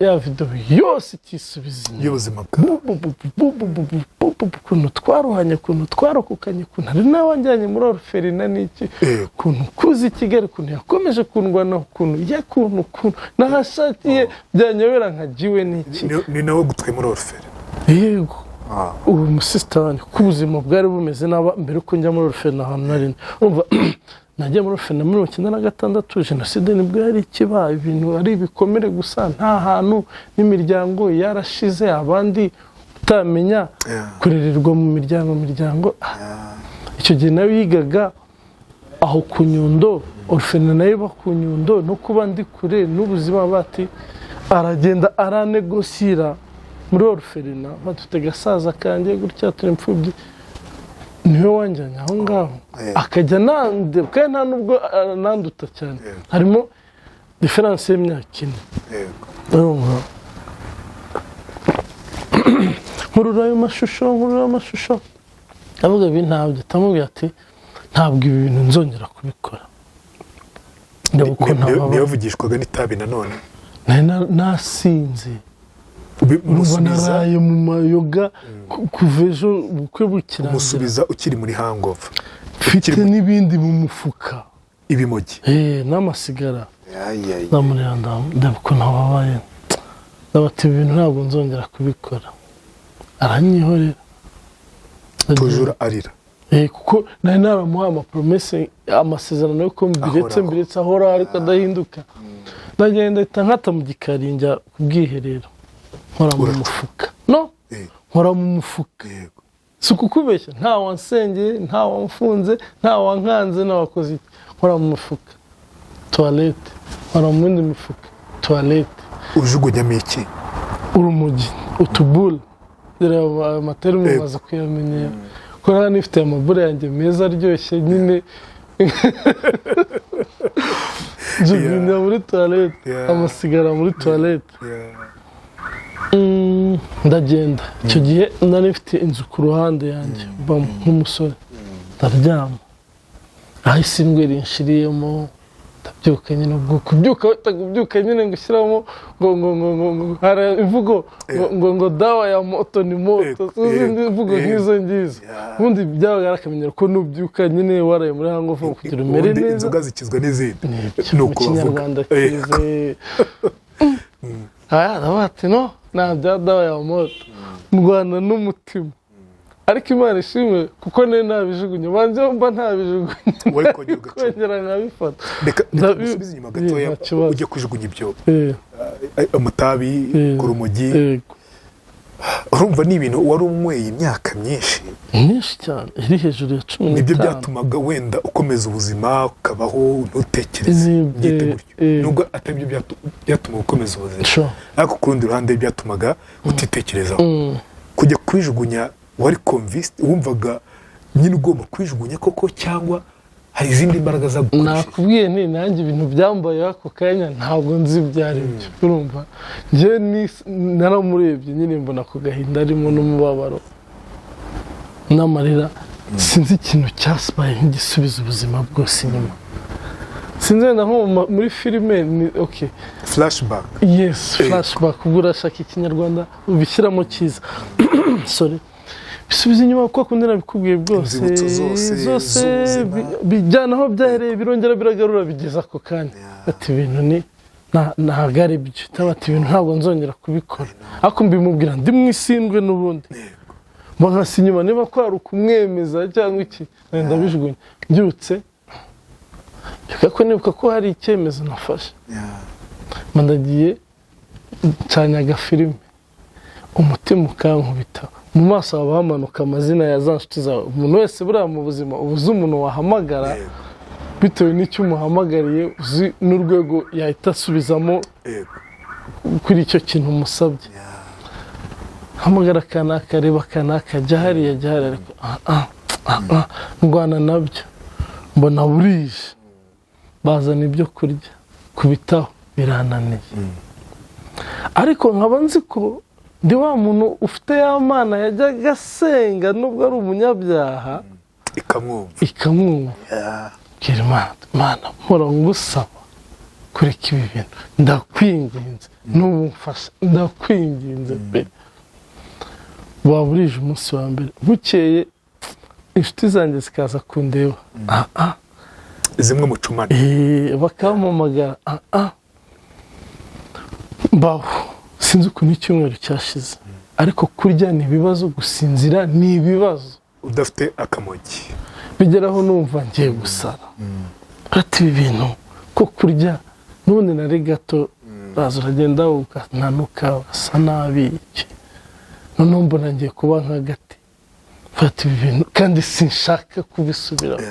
ya video yose ikisubiza inyuma y'ubuzima bwawe. Bu, bu, bu, bu, bu, bu, bu, bu, bu, ukuntu twaruhanye, ukuntu twarokokanye, ukuntu hari n'abanjyanye muri orphelinat n'iki, ukuntu kuza i Kigali, ukuntu yakomeje kundwanaho, ukuntu yakuntu ukuntu n'ahashakiye byanyobera nkagiwe n'iki. Ni nawe gutwaye muri orphelinat? Yego. Ubu musisita wanjye, kuko ubuzima bwari bumeze nabi mbere uko njya muri orphelinat, ahantu nari ndi. Urumva nagiye muri orphelinat muri 96, jenoside nibwo yari ikiba, ibintu ari ibikomere gusa, nta hantu n'imiryango yarashize, abandi utamenya, kurererwa mu miryango. Icyo gihe nawe yigaga aho ku Nyundo, orphelinat nayo iba ku Nyundo, no kuba ndi kure n'ubuzima, bati aragenda aranegosira muri orphelinat, badufite gasaza kanjye gutya, turi imfubyi, niwe wanjyanye aho ngaho. Akajya nande, kandi nta nubwo ananduta cyane, harimo différence y'imyaka 4. Urumva nkurura ayo mashusho, nkurura ayo mashusho, avuga ibi ntabyo, atamubwira ati: "Ntabwo ibi bintu nzongera kubikora." Ndeba ukuntu ababaye. Ntibavugishwaga n'itabi nanone? Nari nasinze. Urumva Musubiza naraye mu mayoga kuva ejo ubukwe bukirangira. Musubiza ukiri muri hangover. Mfite n'ibindi mu mufuka. Ibimogi. N'amasigara. Ndamureba, ndeba ukuntu ababaye, ndabati: "Ibi bintu ntabwo nzongera kubikora." Aranyihorera. Tujura arira. Kuko nari naramuhaye ama promesse, amasezerano yuko mbiretse. Ahoraho. Mbiretse ahoraho, ariko adahinduka. Ndagenda ahita nkata mu gikari, njya ku bwiherero, nkora mu Urata. mufuka, no nkora mu mufuka. Si ukukubeshya, nta wansengeye, nta wamfunze, nta wankanze, nta wakoze iki. Nkora mu mufuka, toilette, nkora mu yindi mifuka, toilette. Ujugunyamo iki? Urumogi, utubule. Dore ayo ma terme maze kuyamenyera, ko nta nifite amabure yanjye meza aryoshye nyine. Njugunya muri toilette, amasigara muri toilette. Ndagenda. Icyo gihe nari mfite inzu ku ruhande yanjye mbamo nk'umusore, ndaryama aho isindwe rinshiriyemo. Ndabyuka nyine, ubwo kubyuka wita kubyuka nyine ngo ushyiramo ngo hari imvugo ngo "dawa ya moto ni moto". Sinzi indi mvugo nk'izo ngizo. Ubundi byabaga ari akamenyero ko nubyuka nyine waraye muri hangover, kugira umere Ubundi neza. Inzoga zikizwa n'izindi. Nibyo, Ni mu uko bavuga. Kinyarwanda kize. Aya, ndavuga ati: "No, nta bya dawa ya moto." Ndwana n'umutima, ariko Imana ishimwe kuko nari nabijugunye. Banze mba ntabijugunye, Wari kongera ugacuma. kongera nkabifata. Reka ngusubize inyuma gatoya. Nta kibazo. Ujye kujugunya ibyo amatabi ku rumogi. Yego. Urumva ni ibintu wari unyweye imyaka myinshi. Myinshi cyane, iri hejuru ya cumi Nibyo n'itanu. byatumaga wenda ukomeza ubuzima, ukabaho ntutekereze, byite gutyo, nubwo atari byo byatumaga ukomeza ubuzima, ariko ku rundi ruhande byatumaga utitekerezaho. Kujya kubijugunya, wari convinced, wumvaga nyine ugomba kubijugunya koko, cyangwa hari izindi mbaraga zagukoresheje? Nakubwiye nti nanjye ibintu byambayeho ako kanya ntabwo nzi ibyo ari byo. Urumva njyewe naramurebye nyine, mbona ako gahinda arimo n'umubabaro n'amarira. Sinzi ikintu cyasibaye nk'igisubiza ubuzima bwose inyuma. Sinzi, wenda nko muri filime ni okay. Flashback. Yes, flashback. Ubwo urashaka Ikinyarwanda ubishyiramo cyiza, sorry. Bisubiza inyuma kuko kundi nabikubwiye bwose. Inzibutso zose Zose z'ubuzima. Bijyana aho byahereye, birongera biragarura, bigeza ako kanya. Ati: "Ibintu ni ntabwo ari byo." Cyangwa ati: "Ibintu ntabwo nzongera kubikora." Ariko mbimubwira ndi mu isindwe n'ubundi, mba nkasa inyuma, niba kwari ukumwemeza cyangwa iki. Ndabijugunya, mbyutse mbyuka ko nibuka ko hari icyemezo nafashe. Mba ndagiye, ncanye agafilime, umutima ukankubita mu maso, haba hamanuka amazina ya za nshuti zawe. Umuntu wese buriya mu buzima uba uzi umuntu wahamagara, bitewe n'icyo umuhamagariye, uzi n'urwego yahita asubizamo kuri icyo kintu umusabye. Hamagara kanaka, reba kanaka, jya hariya, jya hariya. Ariko ah, ah, ah, ah, ndwana nabyo, mbona burije, bazana ibyo kurya, kubitaho birananiye. Ariko nkaba nzi ko ndi wa muntu ufite ya Mana yajyaga asenga nubwo ari umunyabyaha, Ikamwumva. Ikamwumva. Bwira Imana: "Mana, mpora ngusaba kureka ibi bintu, ndakwinginze, n'ubu mfasha, ndakwinginze pe." Waba urije umunsi wa mbere, bukeye inshuti zanjye zikaza kundeba, ah ah. Zimwe mucumane. Bakampamagara, ah ah. Mbaho, sinzi ukuntu icyumweru cyashize, ariko kurya ni ibibazo, gusinzira ni ibibazo. Udafite akamogi. Bigeraho numva ngiye gusara, ati ibi bintu ko kurya n'ubundi nari gato, uraza uragenda ukananuka, ugasa nabi iki. Noneho mbona ngiye kuba nk'agati. Mfata ibi bintu kandi sinshaka kubisubiramo.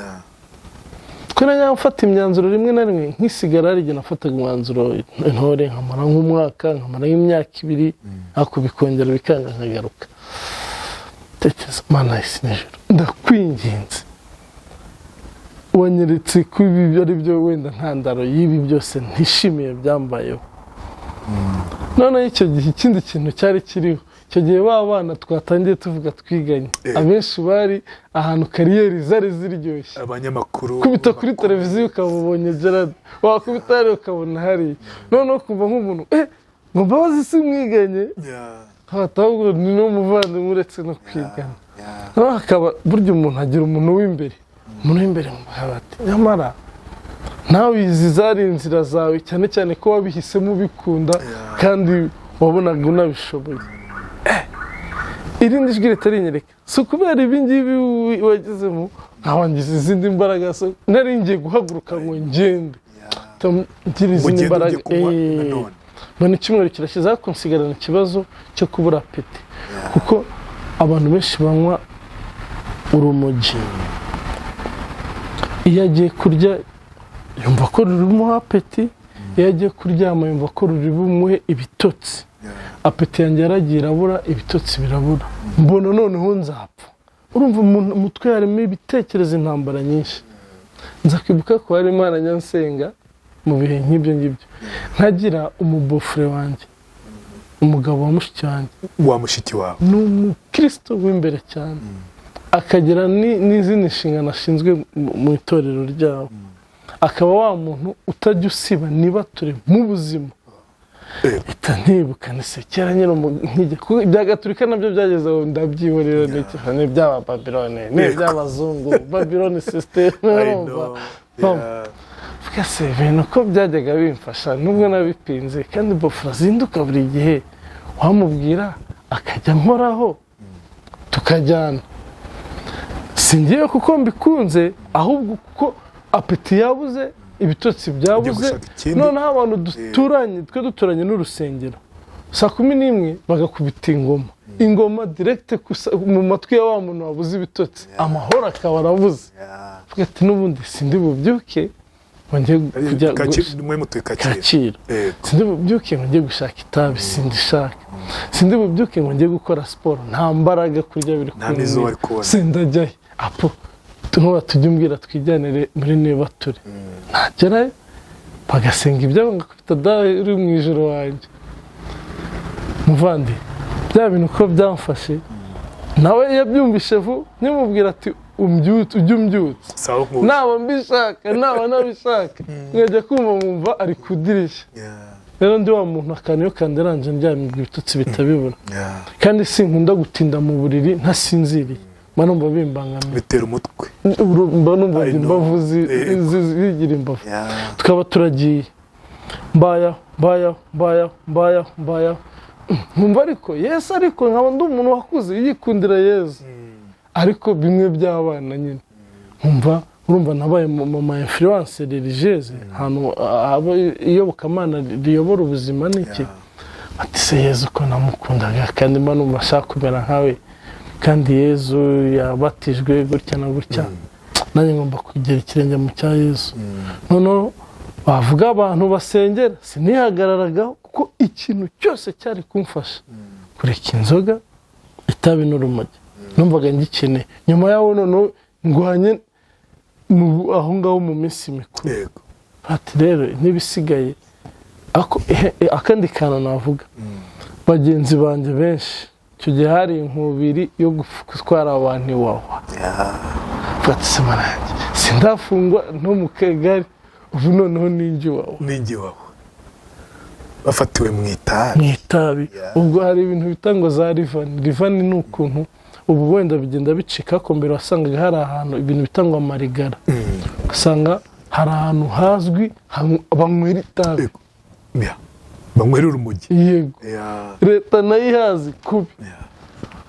Twe najya mfata imyanzuro rimwe na rimwe nk'isigara, hari igihe nafataga umwanzuro intore nkamara nk'umwaka, nkamara nk'imyaka 2, ariko bikongera bikanga, nkagaruka. Tekereza: "Mana y'isi n'ijuru, ndakwinginze, wanyeretse ko ibi ari byo wenda ntandaro y'ibi byose ntishimiye byambayeho." Noneho icyo gihe ikindi kintu cyari kiriho, icyo gihe ba bana twatangiye tuvuga twiganye, abenshi bari ahantu carrière zari ziryoshye. Abanyamakuru. Kubita kuri televiziyo ukaba ubonye Gerard, wakubita hariya ukabona hariya. Noneho kumva nk'umuntu ngo Mbabazi si mwiganye, ahubwo ni n'umuvandimwe uretse no kwigana. Noneho hakaba burya umuntu agira umuntu w'imbere, umuntu w'imbere bati: "Nyamara nawe izi zari inzira zawe, cyane cyane ko wabihisemo ubikunda kandi wabonaga unabishoboye." Irindi jwi ritarinyereka, si ukubera ibi ngibi wagezemo, nkawangiza izindi mbaraga, nari ngiye guhaguruka ngo ngende ngira izindi Ugende mbaraga. ujye kunywa nanone. Mbona icyumweru kirashize, ariko nsigarana ikibazo cyo kubura appétit, kuko abantu benshi banywa urumogi, iyo agiye kurya yumva ko rurimuha appétit, iyo agiye kuryama yumva ko ruri bumuhe ibitotsi. Appétit yanjye yaragiye irabura, ibitotsi birabura, mbona noneho nzapfa. Urumva mu mutwe harimo ibitekerezo, intambara nyinshi. Nza kwibuka ko hari Imana nyansenga mu bihe nk'ibyo ngibyo, nkagira umubeau-frère wanjye, umugabo wa mushiki wanjye. Wa mushiki wawe. Ni umukristo w'imbere cyane, akagira n'izindi nshingano ashinzwe mu itorero ryabo, akaba wa muntu utajya usiba niba turi mu buzima. Ita ntibuka se kera nyine nkijya kuko ibya gatolika nabyo byageze aho ndabyihorera, ni iby'aba Babilone, ni iby'abazungu, Babylon system. I know. Vuga se ibintu ko byajyaga bimfasha nubwo nabipinze, kandi beau-frère azinduka buri gihe, wamubwira akajya nkoraho tukajyana, singiye kuko mbikunze, ahubwo kuko appétit yabuze, ibitotsi byabuze. Gushaka ikindi. Noneho abantu duturanye, twe duturanye n'urusengero, saa 11 bagakubita ingoma, ingoma direct mu matwi ya wa muntu wabuze ibitotsi, amahoro akaba arabuze. Avuga ati: "N'ubundi sindi bubyuke ngo njye kujya Mwe mutuye Kacyiru. Kacyiru. Sindi bubyuke ngo njye gushaka itabi, sindishaka. Sindi bubyuke ngo njye gukora siporo, nta mbaraga, kurya biri Nta n'izuba ari kubona. Sindajyayo apo nkuba tujya umbwira twijyanire muri niba turi nagerayo bagasenga ibyabo, ngakubita dawe uri mu ijoro wanjye. Muvandi, bya bintu uko byamfashe, nawe yabyumvishe vu nimubwira ati: "Umbyutse, ujye umbyutse." Sawa nk'ubu. Naba mbishaka, naba ntabishaka, nkajya kumva nkumva ari ku idirishya. Rero ndi wa muntu akantu iyo kanderanje ndyamye ibitotsi bitabibura, kandi sinkunda gutinda mu buriri ntasinziriye, mba numva bimbangamiye. Bitera umutwe. Mba numva I know. imbavu zigira imbavu. Tukaba turagiye, mbayaho, mbayaho, mbayaho, mbayaho, mbayaho, nkumva ariko Yesu, ariko nkaba ndi umuntu wakuze yikundira Yesu, ariko bimwe by'abana nyine, nkumva urumva nabaye mu ma influence religieuse, ahantu haba iyobokamana riyobora ubuzima n'iki. Ati: "Se Yesu ko namukundaga, kandi mba numva ashaka kumera nkawe, kandi Yesu yabatijwe gutya na gutya, nanjye ngomba kugira ikirenge mu cya Yesu." Noneho bavuga abantu basengera, sinihagararagaho, kuko ikintu cyose cyari kumfasha kureka inzoga, itabi n'urumogi numvaga ngikeneye. Nyuma yaho noneho ndwanye aho ngaho mu minsi mikuru. Ati rero n'ibisigaye akandi kantu navuga, bagenzi banjye benshi icyo gihe hari inkubiri yo gutwara abantu Iwawa. Fata isema yanjye, sindafungwa no mu kagari, ubu noneho ninjye Iwawa. Ninjye Iwawa bafatiwe mu itabi. Mu itabi. Ubwo hari ibintu bita ngo za rivani. Rivani ni ukuntu ubu wenda bigenda bicika, ko mbere wasangaga hari ahantu ibintu bita ngo amarigara, ugasanga hari ahantu hazwi banywera itabi. Yego. Yeah. Banywera urumogi. Yego. Leta nayo ihazi kubi.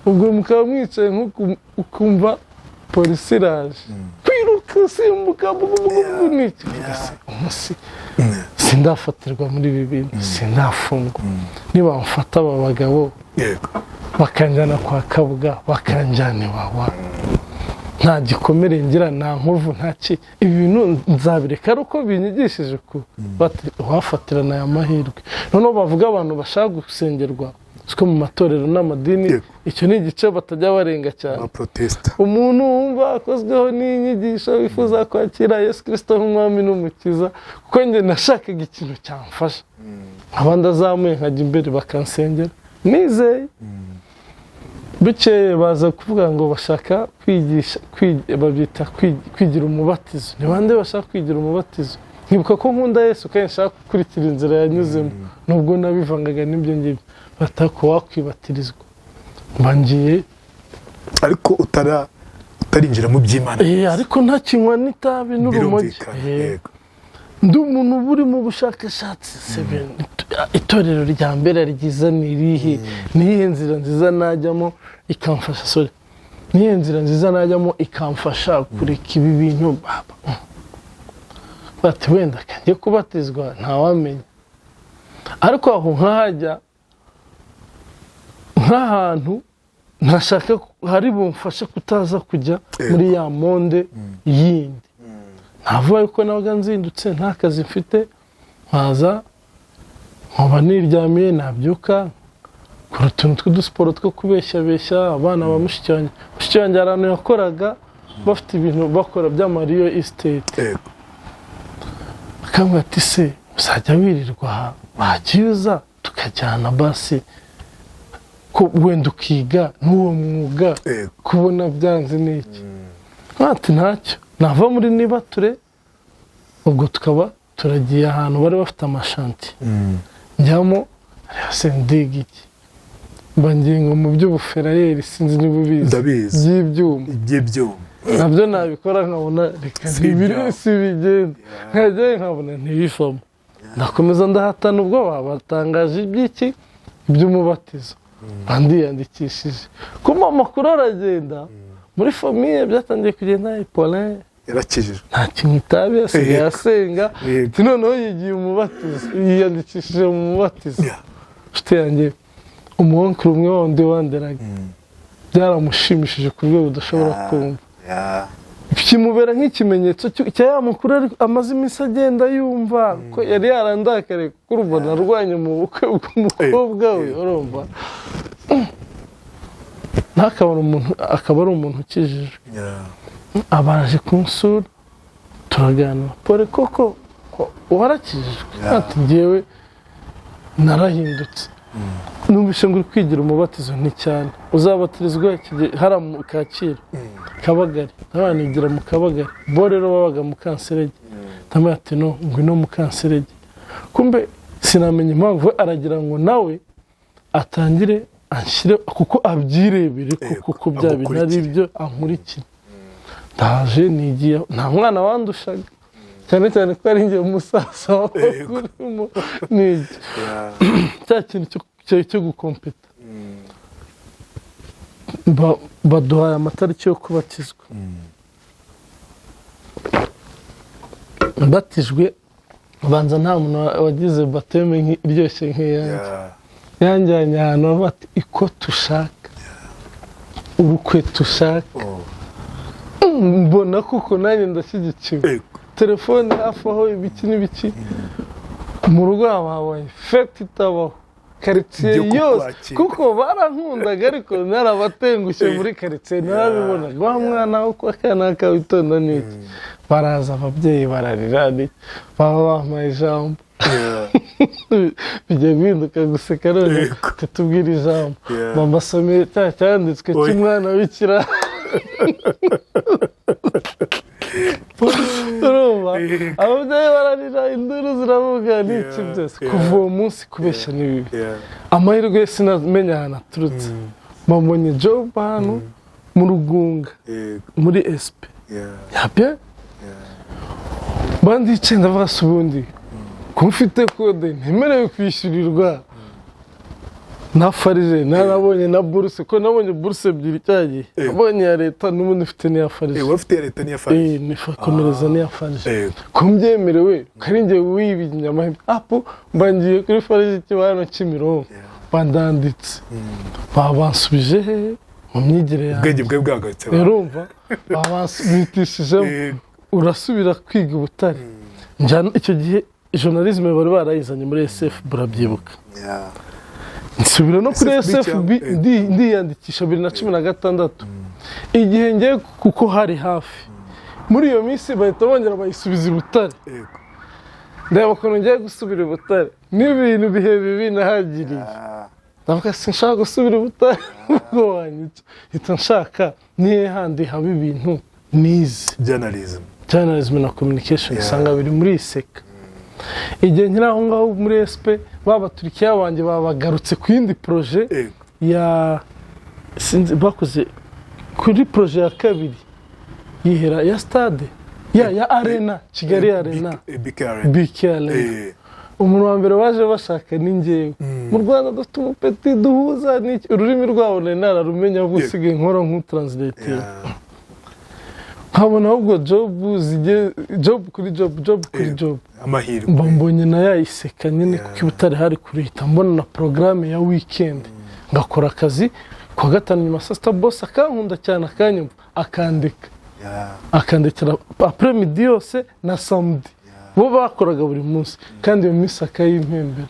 Ubwo mukaba mwicaye nk'uku, ukumva polisi iraje, kwiruka, simbuka, bugubugubu n'iki. Umunsi sindafatirwa muri ibi bintu, sindafungwa, nibamfata aba bagabo bakanjyana kwa Kabuga, bakanjyana Iwawa, nta gikomere ngira, nta nkovu, nta ki, ibi bintu nzabireka ari uko binyigishije uku. Bati wafatirana aya mahirwe. Noneho bavuga abantu bashaka gusengerwa, siko mu matorero n'amadini, icyo ni igice batajya barenga cyane. Abaprotesta. Umuntu wumva akozweho n'inyigisho, wifuza kwakira Yesu Kirisito nk'umwami n'umukiza, kuko njye nashakaga ikintu cyamfasha, nkaba ndazamuye nkajya imbere bakansengera nizeye. Bukeye baza kuvuga ngo bashaka kwigisha, babyita kwigira umubatizo. Ni bande bashaka kwigira umubatizo? Nkibuka ko nkunda Yesu kandi nshaka gukurikira inzira yanyuzemo, nubwo nabivangaga n'ibyo ngibyo, batako wakwibatirizwa, mba ngiye. Ariko utarinjira mu by'Imana. Ariko ntakinywa n'itabi n'urumogi. Birumvikana. Ndi umuntu uba uri mu bushakashatsi se, itorero rya mbere ryiza ni irihe? Ni iyihe nzira nziza najyamo ikamfasha, sorry, ni iyihe nzira nziza najyamo ikamfasha kureka ibi bintu? Baba bati: "Wenda kanjye kubatizwa, ntawamenya." Ariko aho nkahajya nk'ahantu ntashaka hari bumfashe kutaza kujya muri ya monde yindi. Ntavuga yuko nabaga nzindutse, nta kazi mfite, nkaza nkaba niryamiye, nabyuka nkora utuntu tw'udusiporo two kubeshyabeshya abana ba mushiki wanjye. Mushiki wanjye hari ahantu yakoraga. Bafite ibintu bakora by'ama real estate. Akambwira ati: "Se uzajya wirirwa aha? Wagiye uza tukajyana basi, ko wenda ukiga n'uwo mwuga, kubona byanze n'iki?" Ati: "Ntacyo nava muri Nibature." Ubwo tukaba turagiye ahantu bari bafite ama chantier, njyamo, reba se ndiga iki? Mba ngingo mu by'ubuferayeri, sinzi niba ubizi. Ndabizi. By'ibyuma. By'ibyuma. Nabyo nabikora nkabona reka Si ntibiri ibyawe. Si bigenda, nkajyayo nkabona ntibivamo, ndakomeza ndahatana. Ubwo batangaje iby'iki, iby'umubatizo, mba ndiyandikishije. Kuma amakuru aragenda muri famille, byatangiye kugenda: "Paulin Yarakijijwe." nta kintu itabi, asigaye asenga. Ati: "Noneho yigiye umubatizo, yiyandikishije mu mubatizo." Inshuti yanjye, umu oncle umwe wundi wanderaga, byaramushimishije ku rwego udashobora kumva. Kimubera nk'ikimenyetso cya ya makuru amaze iminsi agenda yumva ko yari yarandakariye, kuko urumva narwanye mu bukwe bw'umukobwa we. Urumva ntakabona umuntu akaba ari umuntu ukijijwe. Abaje kunsura, turaganira: "Paul, koko ko warakijijwe?" Ati: "Ngewe narahindutse. Numvise ngo uri kwigira umubatizo." "Nticyane." "Uzabatirizwa hariya mu Kacyiru, Kabagari." "Nawe nigira mu Kabagari." Bo rero babaga mu Kanserege. Ndamubwira ati: "No, ngwino mu Kanserege." Kumbe sinamenya impamvu we aragira ngo nawe atangire anshyire, kuko abyirebere kuko ko bya bintu ari Agukurikire. byo, ankurikire. Ndaje nigiye, nta mwana wandushaga, cyane cyane ko ari njye musaza urimo n'ibyo, cya kintu cyo gukompeta. Baduhaye amatariki yo kubatizwa. Mbatijwe, banza nta muntu wagize baptême iryoshye nk'iyanjye. Yanjyanye ahantu bati iko tushaka, urukweto ushaka. Mbona kuko nanjye ndashyigikiwe. Telefone hafi aho, ibiki n'ibiki. Mu rugo habaye fête itabaho, karitsiye Byo yose kukwakira. Kuko barankundaga, ariko narabatengushye muri karitsiye, narabibonaga: wa mwana wo kwa kanaka witonda n'iki. Baraza ababyeyi bararira n'iki, baba bampaye ijambo. Bigiye guhinduka guseka none. Tutubwira ijambo. Bambasomeye cya cyanditswe Oya. cy'umwana w'ikirara, urumva? Ababyeyi bararira, induru ziravuga n'iki byose. Kuva uwo munsi kubeshya ni bibi. Amahirwe sinamenya ahantu aturutse, mbonye job ahantu mu Rugunga, muri SP. Yabye bandicaye, ndavuga: "Se ubundi ko mfite kode ntemerewe kwishyurirwa na FARG, narabonye na buruse?" Ko nabonye buruse ebyiri cyagiye, nabonye iya leta n'ubundi mfite n'iya FARG. Wari ufite iya leta n'iya FARG? Komereza n'iya FARG. Ko mbyemerewe, ko ari njye wibiye amahirwe apo, mba ngiye kuri FARG Kibano Kimironko, bandanditse, baba bansubije hehe? Mu myigire yanjye. Ubwenge bwe bwagarutse. Urumva, baba bansubitishijemo: "Urasubira kwiga i Butare." Njyana icyo gihe journalisme bari barayizanye muri SF, burabyibuka. Nsubira no kuri SFB. SFB, ndiyandikisha 2016. Igihe ngiye, kuko hari hafi muri iyo minsi, bahita bongera bayisubiza i Butare. Ndeba ukuntu ngiye gusubira i Butare n'ibintu bihe bibi nahagiriye, ndavuga: "Sinshaka gusubira i Butare, ubwo wanyica." Hita nshaka nihe handi haba ibintu nize. Journalism. Journalism na communication. Usanga biri muri ICK. Igihe nkiri aho ngaho muri SP, babaturikiya banjye babagarutse ku yindi projet ya, sinzi, bakoze kuri projet ya kabiri yihera ya stade ya arena, Kigali Arena. BK Arena. BK Arena. Umuntu wa mbere waje bashaka ni njyewe. Mu Rwanda dufite umu petit duhuza n'iki, ururimi rwabo nari nararumenya, ahubwo usigaye nkora nk'utranslatinga. Nkabona ahubwo job zigiye, job kuri job, job kuri job. Amahirwe. Mba mbonye na ya ICK nyine, kuko i Butare hari kurihita mbona na porogaramu ya weekend, ngakora akazi kuwa gatanu nyuma saa sita, boss akankunda cyane, akanyumva, akandika, akandikira après-midi yose na samedi. Bo bakoraga buri munsi, kandi iyo minsi akayimpembera.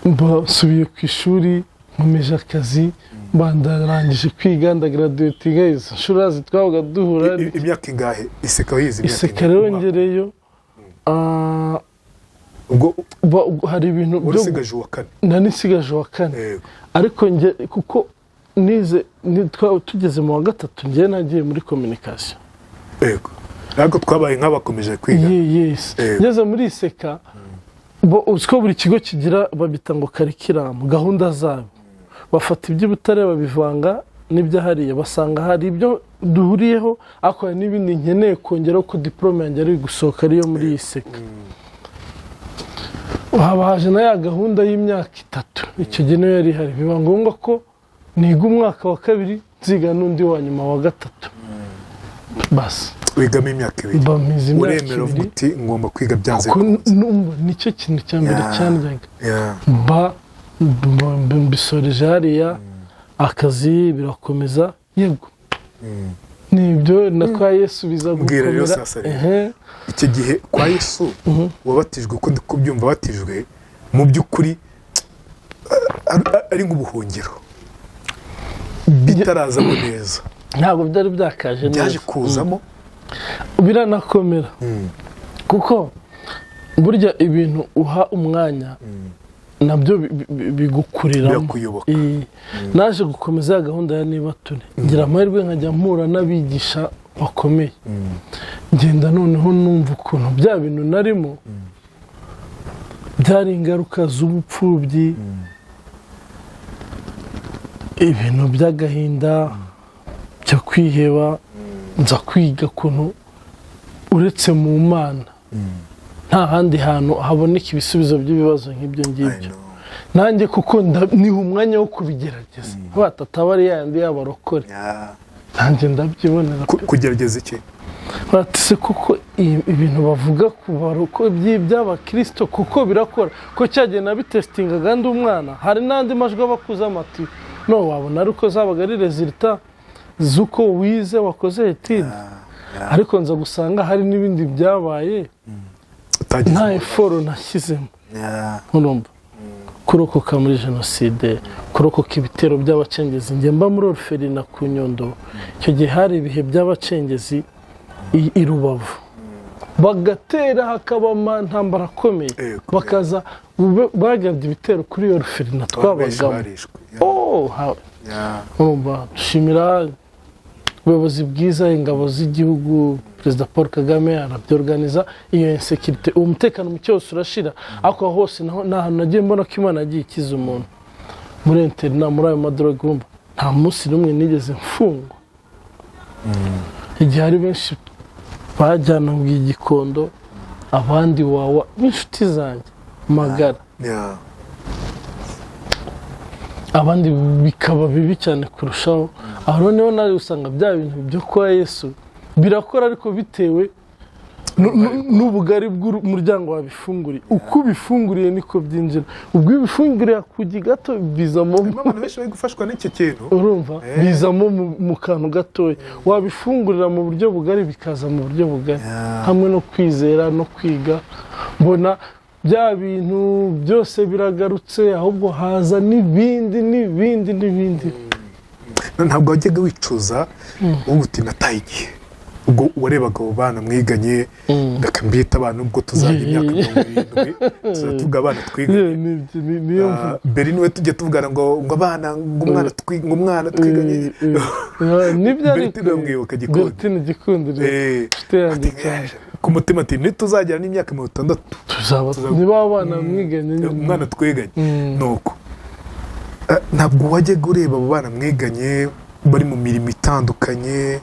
Mba nsubiye ku ishuri, nkomeje akazi. Mba ndarangije kwiga, ndagraduatinga. Izo nshuro twabaga duhura. Imyaka ingahe ICK wize? Imyaka ICK ingahe? Rero ngereyo, ah, Ubwo hari ibintu wari byo usigaje uwa kane? Nari nsigaje uwa kane. Ariko nge kuko nize tugeze mu wa gatatu, njye nagiye muri communication. Yego, ntabwo twabaye nk'abakomeje kwiga. Yes. Ngeze muri ICK, bo uzi ko buri kigo kigira, babita ngo curriculum, gahunda zabo. Bafata iby'Ibutare babivanga n'ibyahariye, basanga hari ibyo duhuriyeho, ariko hari n'ibindi nkeneye kongeraho ko diporome yanjye ari gusohoka ariyo muri ICK. Haba haje na ya gahunda y'imyaka 3, icyo gihe niyo yari ihari. Biba ngombwa ko niga umwaka wa kabiri, nziga n'undi wa nyuma wa gatatu, basi. Wigamo imyaka 2. Mba mpize imyaka Uremera, uvuga 2. uti ngomba kwiga byanze Kuko bikunze. numva nicyo kintu cya mbere cyandyaga. Mba mbisoreje hariya, akazi birakomeza, yego, nibyo na kwa Yesu biza Mbwira rero gukomera. sasa rero. Icyo gihe kwa Yesu wabatijwe, uko ndi kubyumva, wabatijwe mu by'ukuri ari nk'ubuhungiro, bitarazamo neza. Ntabwo byari byakaje Byaje neza. kuzamo. Biranakomera, kuko burya ibintu uha umwanya nabyo bigukuriramo. Birakuyoboka. Naje gukomeza ya gahunda ya niba turi ngira amahirwe nkajya mpura n'abigisha bakomeye, ngenda noneho numva ukuntu bya bintu narimo byari ingaruka z'ubupfubyi, ibintu by'agahinda, byo kwiheba. Nza kwiga ukuntu uretse mu Mana nta handi hantu haboneka ibisubizo by'ibibazo nk'ibyo I ngibyo. know. Nanjye kuko niha umwanya wo kubigerageza, batata ari yandi y'abarokore, nanjye ndabyibonera. Kugerageza iki? Bati se kuko ibintu bavuga ku baroko by'abakirisito kuko birakora, ko cyagiye nabitestingaga ndi umwana, hari n'andi majwi aba akuze amati no wabona, ariko zabaga ari résultat z'uko wize, wakoze étude. Ariko nza gusanga hari n'ibindi byabaye Utagize nta uruhare. effort nashyizemo. Urumva, kurokoka muri jenoside, kurokoka ibitero by'abacengezi. Njye mba muri orphelinat ku Nyundo, icyo gihe hari ibihe by'abacengezi i Rubavu, bagatera, hakaba amantambara akomeye, bakaza bagabye ibitero kuri iyo orphelinat Abantu benshi twabagamo. barishwe. Oh, urumva, dushimira ubuyobozi bwiza, ingabo z'igihugu, Perezida Paul Kagame arabyorganiza, iyo insécurité, uwo mutekano muke wose urashira. Ariko aho hose naho ni ahantu nagiye mbona ko Imana yagiye ikiza umuntu. Muri internat, muri ayo madroge, wumva nta munsi n'umwe nigeze mfungwa, igihe hari benshi bajyanaga i Gikondo, abandi wawa b'inshuti zanjye magara, abandi bikaba bibi cyane kurushaho. Aho noneho nawe usanga bya bintu byo kwa Yesu birakora, ariko bitewe n'ubugari bw'umuryango wabifunguriye. Uko ubifunguriye niko byinjira. Ubwo iyo ubifunguriye akugi gato, bizamo. Harimo abantu benshi bari gufashwa n'icyo kintu. Urumva, bizamo mu kantu gatoya. Wabifungurira mu buryo bugari, bikaza mu buryo bugari. Hamwe no kwizera no kwiga, mbona bya bintu byose biragarutse, ahubwo haza n'ibindi n'ibindi n'ibindi. Ntabwo wajyaga wicuza uvuga uti nataye igihe? Ubwo warebaga abo bana mwiganye, reka mbite abana, ubwo tuzajya imyaka 70 tuzajya tuvuga abana twiganye. Niyo mvugo. Ah, mbere niwe tujya tuvugana ngo abana, ngo umwana ngo umwana twiganye. Nibyo ariko. Bertine uramwibuka, Gikundi? Bertine Gikundiro, inshuti yanjye cyane. Ku mutima ati ntituzagera n'imyaka 60 Tuzaba niba abana mwiganye nyine. Umwana twiganye. Nuko ntabwo wajyaga ureba abo bana mwiganye bari mu mirimo itandukanye,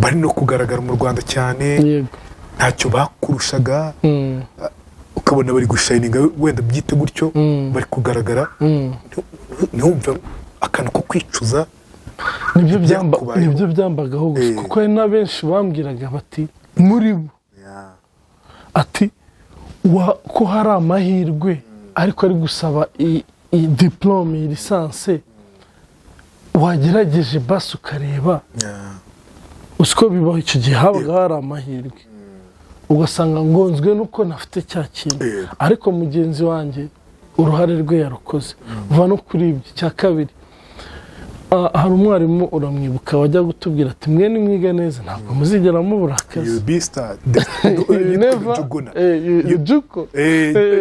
bari no kugaragara mu Rwanda cyane, ntacyo bakurushaga, ukabona bari gushininga, wenda byite gutyo, bari kugaragara, ntiwumve akantu ko kwicuza? Nibyo byamba Ibyakubayeho. Nibyo byambagaho gusa, kuko hari na benshi bambwiraga bati muri bo ati ko hari amahirwe, ariko ari gusaba iyi diplôme, iyi licence, wagerageje basi ukareba. Uzi ko bibaho, icyo gihe habaga hari amahirwe, ugasanga ngonzwe nuko ntafite cya kintu, ariko mugenzi wanjye uruhare rwe yarukoze. Uva no kuri ibyo, icya kabiri Hari umwarimu, uramwibuka, wajya gutubwira ati: "Mwe nimwiga neza ntabwo muzigera mubura akazi." You be star. You never Njuguna. Juko.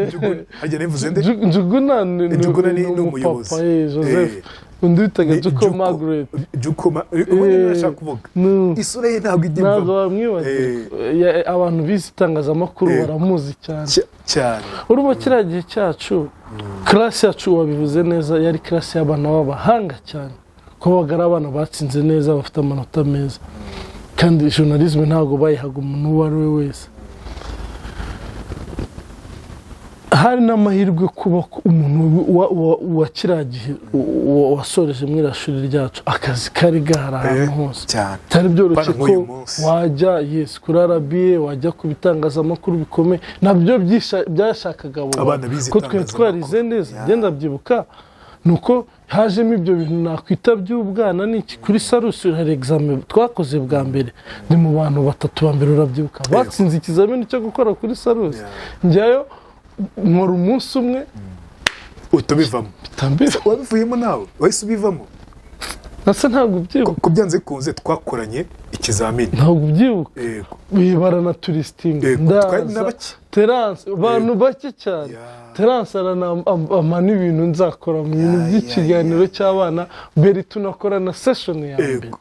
Njuguna hajya nivuze nde? Njuguna ni Njuguna ni umupapa, umuyobozi. Joseph. Undi witaga Ni Juko Margaret. Juko ubundi niwe nashaka kuvuga. Isura ye ntabwo ijya Ntabwo ivamo. bamwibagirwa. Abantu bize itangazamakuru baramuzi cyane. Cyane. Urumva kiriya gihe cyacu, classe yacu, wabivuze neza, yari classe y'abana b'abahanga cyane, ko babaga ari abana batsinze neza, bafite amanota meza, kandi journalisme ntabwo bayihaga umuntu uwo ari we wese. Hari n'amahirwe kuba ko umuntu wa kiriya gihe wasoreje muri iriya shuri ryacu, akazi kari gahari ahantu hose. Byari byoroshye Bana ko nk'uyu munsi. wajya, yes, kuri RBA, wajya ku bitangazamakuru bikomeye, nabyo byashakaga abo Abana bantu. bize Ko twe itangazamakuru. twarize neza. Ngenda ndabyibuka, ni uko hajemo ibyo bintu nakwita by'ubwana n'iki. Kuri Salus hari examen twakoze bwa mbere, ni mu bantu batatu ba mbere, urabyibuka, batsinze ikizamini cyo gukora kuri Salus. Njyayo nkora umunsi umwe. Uhita ubivamo? Bitambira. Wabivuyemo nawe? Wahise ubivamo? Nase ntabwo ubyibuka? Ko byanze bikunze twakoranye ikizamini. Ntabwo ubyibuka? Yego. Bibara turistinga. Yego, twari na Ndaza bake. Terance, abantu bake cyane. Terance aranampa n'ibintu nzakora mu bintu by'ikiganiro cy'abana mbere, tunakora na session ya mbere.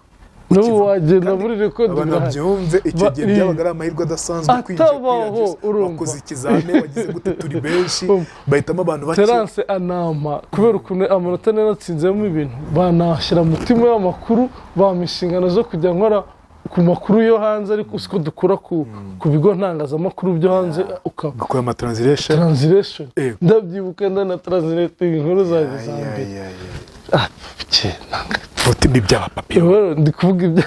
N'ubu Ukiva- wagenda kandi muri record abantu birahari. babyumve, icyo gihe byabaga ari amahirwe adasanzwe kwinjira kuri Atabaho, radiyo. urumva. Wakoze ikizamini, wagize gute, turi benshi, bahitamo abantu bake. Terance anampa, kubera ukuntu amanota naratsinzemo ibintu, banashyira mu timu y'amakuru, bampa inshingano zo kujya nkora ku makuru yo hanze, ariko siko dukura ku bigo ntangazamakuru byo hanze ukaba Gukora ama translation. Translation. Ndabyibuka, ndana translate inkuru zanjye za mbere. Ah, pike, Uti ni iby'abapapi. Rero ndi kuvuga ibya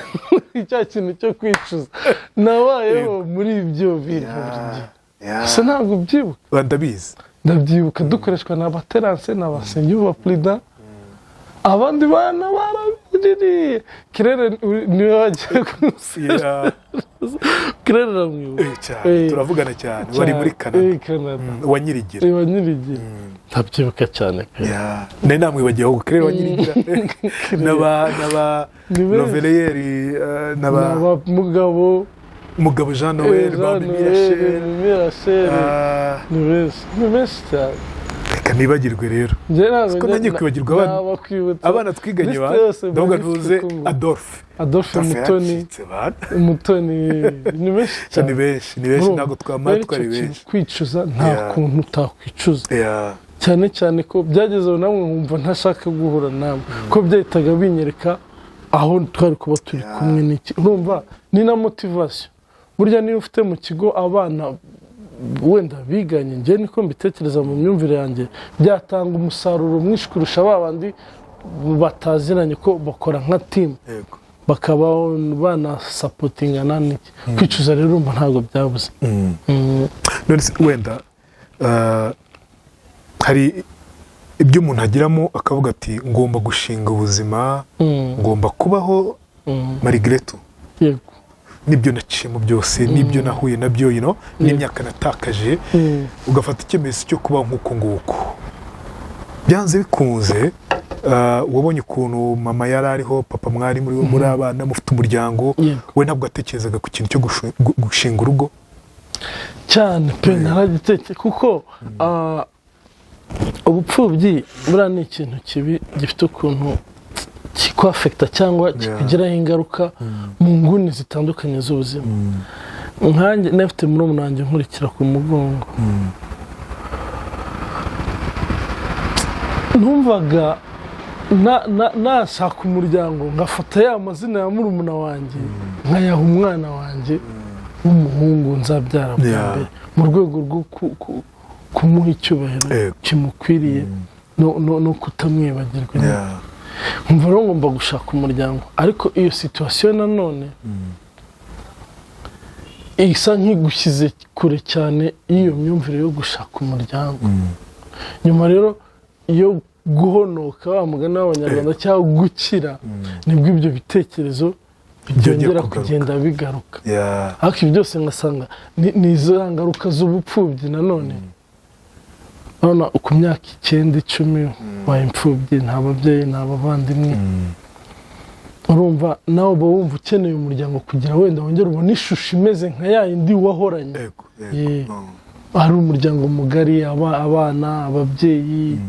cya kintu cyo kwicuza, nabayeho muri ibyo bintu buri gihe. Gusa ntabwo ubyibuka? Ndabizi. Ndabyibuka dukoreshwa na ba Terance na ba Senyuba Prida, abandi bana barabiririye. Kirere niwe wagiye kumusura. Kirere uramwibuka? Cyane. Turavugana cyane, wari muri Canada. Canada. Wa Nyirigira. Wa Nyirigira, ndabyibuka cyane pe. Nari namwibagiwe ahubwo Kirere wa Nyirigira n'aba Ni benshi. Noveleyeri n'aba n'aba Mugabo. Mugabo Jean Noel, ba Jean Mimi Noel, Rachel. Mimi Rachel. Ni benshi, ni benshi cyane. Reka nibagirwe rero. Njye ntabwo Siko nanjye kwibagirwa abana. Nabakwibutsa. Abana twiganye ba Liste yose ndavuga mba nyifite ntuze ku ngufu. Adolphe. Adolphe. Adolphe Mutoni. yaracitse bana. Mutoni, ni benshi cyane. Ni benshi, ni benshi. Urumva, Ntabwo twamara rero twari icyo kintu benshi. kwicuza, nta kuntu utakwicuza, cyane cyane ko byageze aho namwe nkumva ntashaka guhura nawe, ko byahitaga binyereka aho twari kuba turi kumwe n'iki. Urumva ni na motivation burya, niba ufite mu kigo abana wenda biganye, njye niko mbitekereza mu myumvire yanjye, byatanga umusaruro mwinshi kurusha ba bandi bataziranye, ko bakora nka team, bakaba banasupportingana n'iki. Kwicuza rero urumva ntabwo byabuze. None se wenda hari ibyo umuntu agiramo akavuga ati: "Ngomba gushinga ubuzima, ngomba kubaho malgré tout n'ibyo naciyemo byose, n'ibyo nahuye nabyo, n'imyaka natakaje," ugafata icyemezo cyo kubaho nk'uko nguko. Byanze bikunze wabonye ukuntu mama yari ariho, papa, mwari muri abana, mufite umuryango. We ntabwo watekerezaga ku kintu cyo gushinga urugo? Cyane pe, naragiteke kuko ubupfubyi buriya ni ikintu kibi gifite ukuntu kikwaffecta cyangwa kikugiraho ingaruka mu nguni zitandukanye z'ubuzima. Nkanjye nafite murumuna wanjye nkurikira ku mugongo, numvaga nashaka umuryango ngafata ya mazina ya murumuna wanjye nkayaha umwana wanjye w'umuhungu nzabyara bwa mbere, mu rwego rwo kumuha icyubahiro kimukwiriye no kutamwibagirwa. Nkumva rero ngomba gushaka umuryango, ariko iyo situation nanone isa nk'igushyize kure cyane y'iyo myumvire yo gushaka umuryango. Nyuma rero iyo guhonoka, wa mugani w'Abanyarwanda, cyangwa gukira, nibwo ibyo bitekerezo byongera kugaruka. kugenda bigaruka. Ariko ibi byose ngasanga ni izo ngaruka z'ubupfubyi nanone. Urabona ku myaka 9, 10, wabaye imfubyi, nta babyeyi, nta bavandimwe. Urumva nawe uba wumva ukeneye umuryango kugira wenda wongere ubone ishusho imeze nka ya yindi wahoranye. Yego. Hari umuryango mugari, abana, ababyeyi,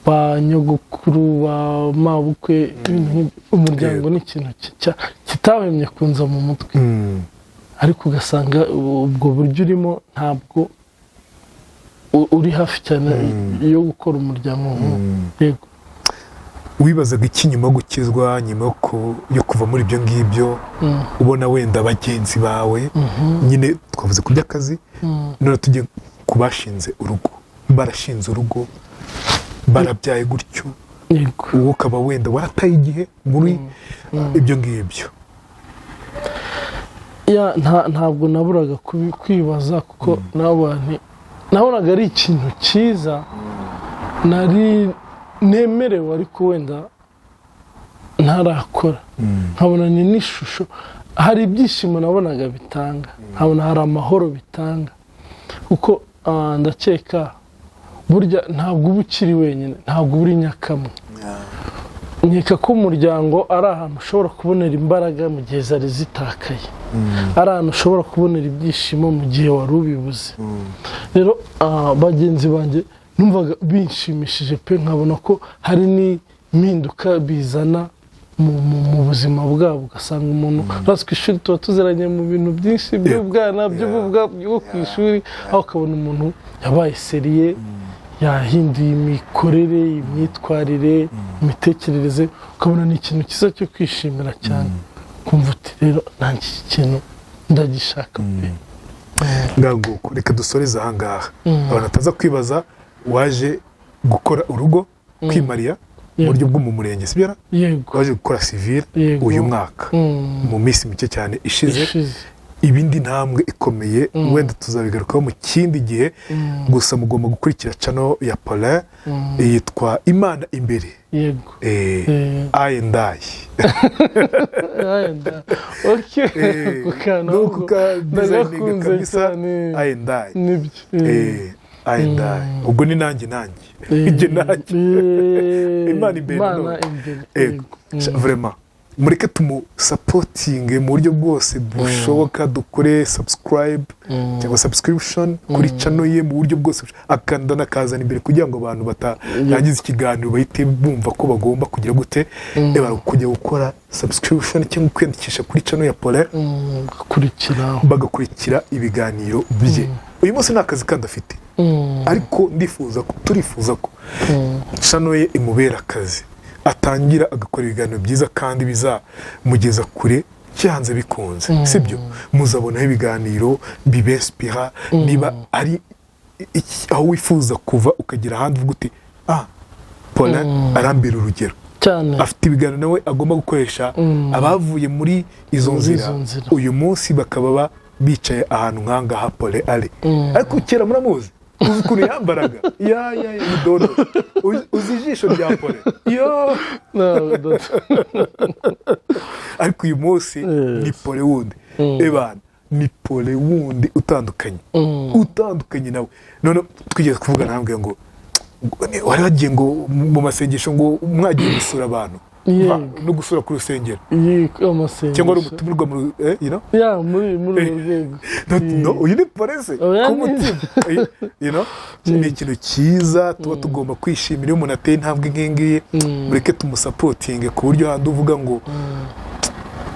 ba nyogokuru, ba mabukwe, ibintu nk'ibyo. Umuryango ni ikintu kitahwemye kunza mu mutwe, ariko ugasanga ubwo buryo urimo ntabwo uri hafi cyane yo gukora umuryango nk'uwo. Yego. Wibazaga iki nyuma yo gukizwa, nyuma yo kuva muri ibyo ngibyo, ubona wenda bagenzi bawe nyine, twavuze ku by'akazi, none tujye ku bashinze urugo, barashinze urugo, barabyaye gutyo, wowe ukaba wenda warataye igihe muri ibyo ngibyo? Ya, ntabwo naburaga kwibaza, kuko nabonaga ari ikintu cyiza nari nemerewe ariko wenda ntarakora, nkabona ni n'ishusho, hari ibyishimo nabonaga bitanga, nkabona hari amahoro bitanga, kuko ndakeka burya ntabwo uba ukiri wenyine, ntabwo uba uri nyakamwe. Nkeka ko umuryango ari ahantu ushobora kubonera imbaraga mu gihe zari zitakaye, ari ahantu ushobora kubonera ibyishimo mu gihe wari ubibuze. Rero bagenzi banjye numvaga binshimishije pe, nkabona ko hari n'impinduka bizana mu buzima bwabo, ugasanga umuntu urazi ku ishuri tuba tuziranye mu bintu byinshi by'ubwana, by'ububwa bwo ku ishuri, aho ukabona umuntu yabaye sérieux, yahinduye imikorere, imyitwarire, imitekerereze, ukabona ni ikintu cyiza cyo kwishimira cyane, kumva uti: "Rero nanjye iki kintu ndagishaka pe." Ngaguko reka dusoreze ahangaha, abantu bataza kwibaza waje gukora urugo, kwimariya mu buryo bwo mu murenge, sibyo ra? Yego. Waje gukora civil Yego. uyu mwaka, mu minsi mike cyane ishize. Ishize. Ibindi ntambwe ikomeye wenda tuzabigarukaho mu kindi gihe. Gusa mugomba gukurikira channel ya Paulin, yitwa Imana Imbere. Yego. I and I. Wenda. Okay. Ako kantu Nuko ahubwo ka designing ndagakunze kabisa. cyane. I and I. Nibyo. I and I, ubwo ni nanjye, nanjye njye, nanjye. Imana Imbere. Imana None. Imbere. Ego. Yego. Vraiment, mureke tumusapotinge mu buryo bwose bushoboka, dukore subscribe cyangwa subscription kuri channel ye mu buryo bwose akanda nakazana imbere, kugira ngo abantu batarangiza ikiganiro bahite bumva ko bagomba kugira gute, kujya gukora subscription cyangwa kwiyandikisha kuri channel ya Paulin. Gakurikira. Bagakurikira ibiganiro bye. Uyu munsi nta kazi kandi afite, ariko ndifuza ko, turifuza ko channel ye imubera akazi, atangira agakora ibiganiro byiza kandi bizamugeza kure byanze bikunze, sibyo? Muzabonaho ibiganiro bibinspira, niba ari aho wifuza kuva ukagera ahandi, uvuga uti: "Ah, Paulin arambera urugero." Cyane. Afite ibiganiro nawe agomba gukoresha abavuye muri izo Muri nzira, izo nzira. uyu munsi bakaba bicaye ahantu nk'ahangaha Paulin ari. Ariko kera muramuzi, uzi ukuntu yambaraga, ya ya ya idodo. Uzi ijisho rya Paulin yo? No, Ariko uyu munsi ni Paulin wundi. Ebana, ni Paulin wundi utandukanye, utandukanye nawe. None twigeze kuvugana, nambwiye ngo wari wagiye ngo mu masengesho, ngo mwagiye gusura abantu. No gusura ku rusengero. Yego, amasengesho. Cyangwa ari umutumirwa mu you know? Ya, muri urwo rwego. No, no, uyu ni Paulin se Oya, ku mutima? Ni ikintu cyiza tuba tugomba kwishimira iyo umuntu ateye intambwe nk'iyi ngiyi. Mureke tumusapotinge ku buryo handi uvuga ngo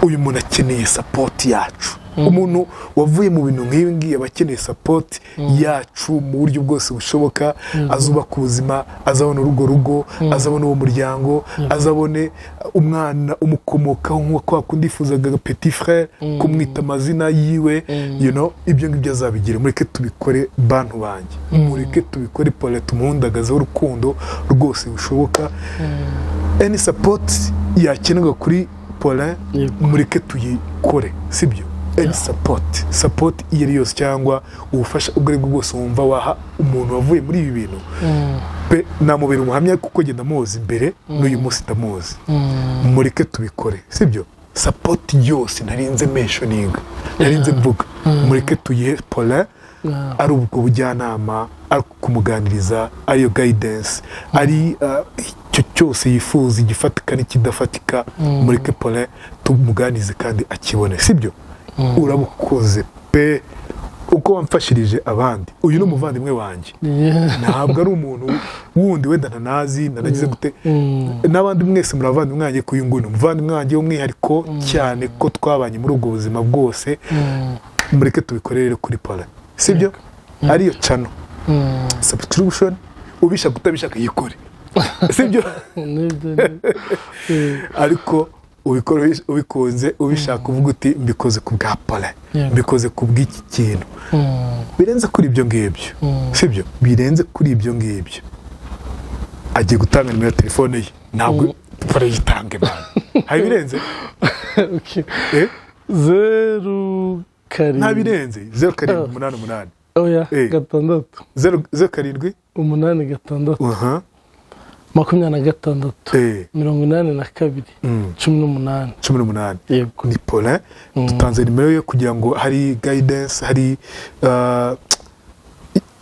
uyu muntu akeneye support yacu. Umuntu wavuye mu bintu nk'ibi ngibi aba akeneye support yacu mu buryo bwose bushoboka. Azubaka ubuzima, azabona urugo rugo, azabona uwo muryango, azabone umwana umukomokaho nk'uko kwa kundi yifuzaga petit frère kumwita amazina yiwe. Ibyo ngibyo azabigira. Mureke tubikore, bantu banjye, mureke tubikore. Paul tumuhundagazeho urukundo rwose bushoboka. Any support yakenerwa kuri Paulin, mureke tuyikore, sibyo? Any support iyo ari yose cyangwa ubufasha ubwo ari bwo bwose wumva waha umuntu wavuye muri ibi bintu pe, namubera umuhamya kuko njye ndamuzi imbere, n'uyu munsi ndamuzi. Mureke tubikore, sibyo? Support yose narinze mentioning, narinze mvuga, mureke tuyihe Paulin. Ari ubwo bujyanama, ari kumuganiriza, ariyo guidance, ari Icyo cyose yifuza, igifatika n'ikidafatika, mureke Paulin tumuganize kandi akibone, sibyo? Urabukoze pe, uko wamfashirije abandi. Uyu ni umuvandimwe wanjye, ntabwo ari umuntu wundi wenda ntanazi nanagize gute. N'abandi mwese muri abavandimwe wanjye, ko uyu nguyu ni umuvandimwe wanjye w'umwihariko cyane, ko twabanye muri ubwo buzima bwose. Mureke tubikorere kuri Paulin, sibyo? Ariyo channel, subscription, ubishaka utabishaka yikore, sibyo? Nibyo, nibyo. Ariko ubikora ubikunze, ubishaka, uvuga uti: "Mbikoze ku bwa Paulin, mbikoze ku bw'iki kintu." Birenze kuri ibyo ngibyo, sibyo? Birenze kuri ibyo ngibyo, agiye gutanga nimero ya telefone ye. Ntabwo Paulin yitange man, hari ibirenze? Okay. Eh? 07. Nta birenze 0788. Oya. 6. 0 07. 86. 26. 82. 18. 18. Yego. Ni Paulin, dutanze nimero ye kugira ngo hari guidance, hari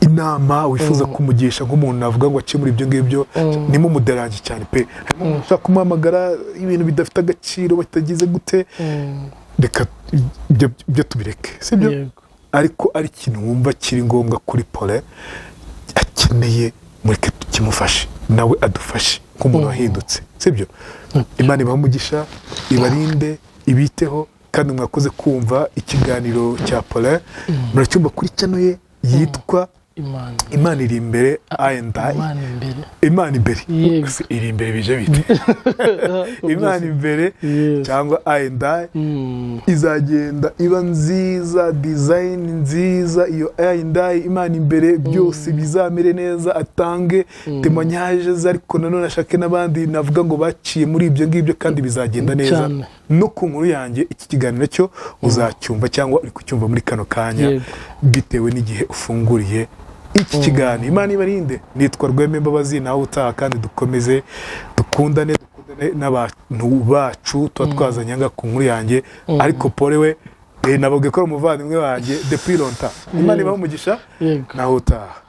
inama wifuza kumugisha nk'umuntu navuga ngo ace muri ibyo ngibyo, nimumuderange cyane pe. Harimo umuntu ushaka kumuhamagara ibintu bidafite agaciro, batagize gute. Reka ibyo tubireke, sibyo? Yego. Ariko ari ikintu wumva kiri ngombwa kuri Paulin akeneye, mureke tukimufashe, nawe adufashe nk'umuntu wahindutse, sibyo? Imana ibahe umugisha, ibarinde, ibiteho, kandi mwakoze kumva ikiganiro cya Paulin. Muracyumva kuri channel ye yitwa Imana. Imana iri imbere I&I. Imana imbere. Imana imbere. Yego. Iri imbere bije bite? Imana imbere cyangwa I&I. Izagenda iba nziza, design nziza, iyo I&I, Imana imbere, byose bizamere neza, atange témoignage ze, ariko nanone ashake n'abandi navuga ngo baciye muri ibyo ngibyo, kandi bizagenda neza. No ku nkuru yanjye, iki kiganiro cyo uzacyumva cyangwa uri kucyumva muri kano kanya, bitewe n'igihe ufunguriye iki kiganiro. Imana ibarinde. Nitwa Rweme Mbabazi, nawe utaha, kandi dukomeze dukundane, dukundane n'abantu bacu tuba twazanye aha ku nkuru yanjye. Ariko Paul we, nababwiye ko ari umuvandimwe wanjye depuis longtemps. Imana ibahe umugisha. Yego. Nawe utaha.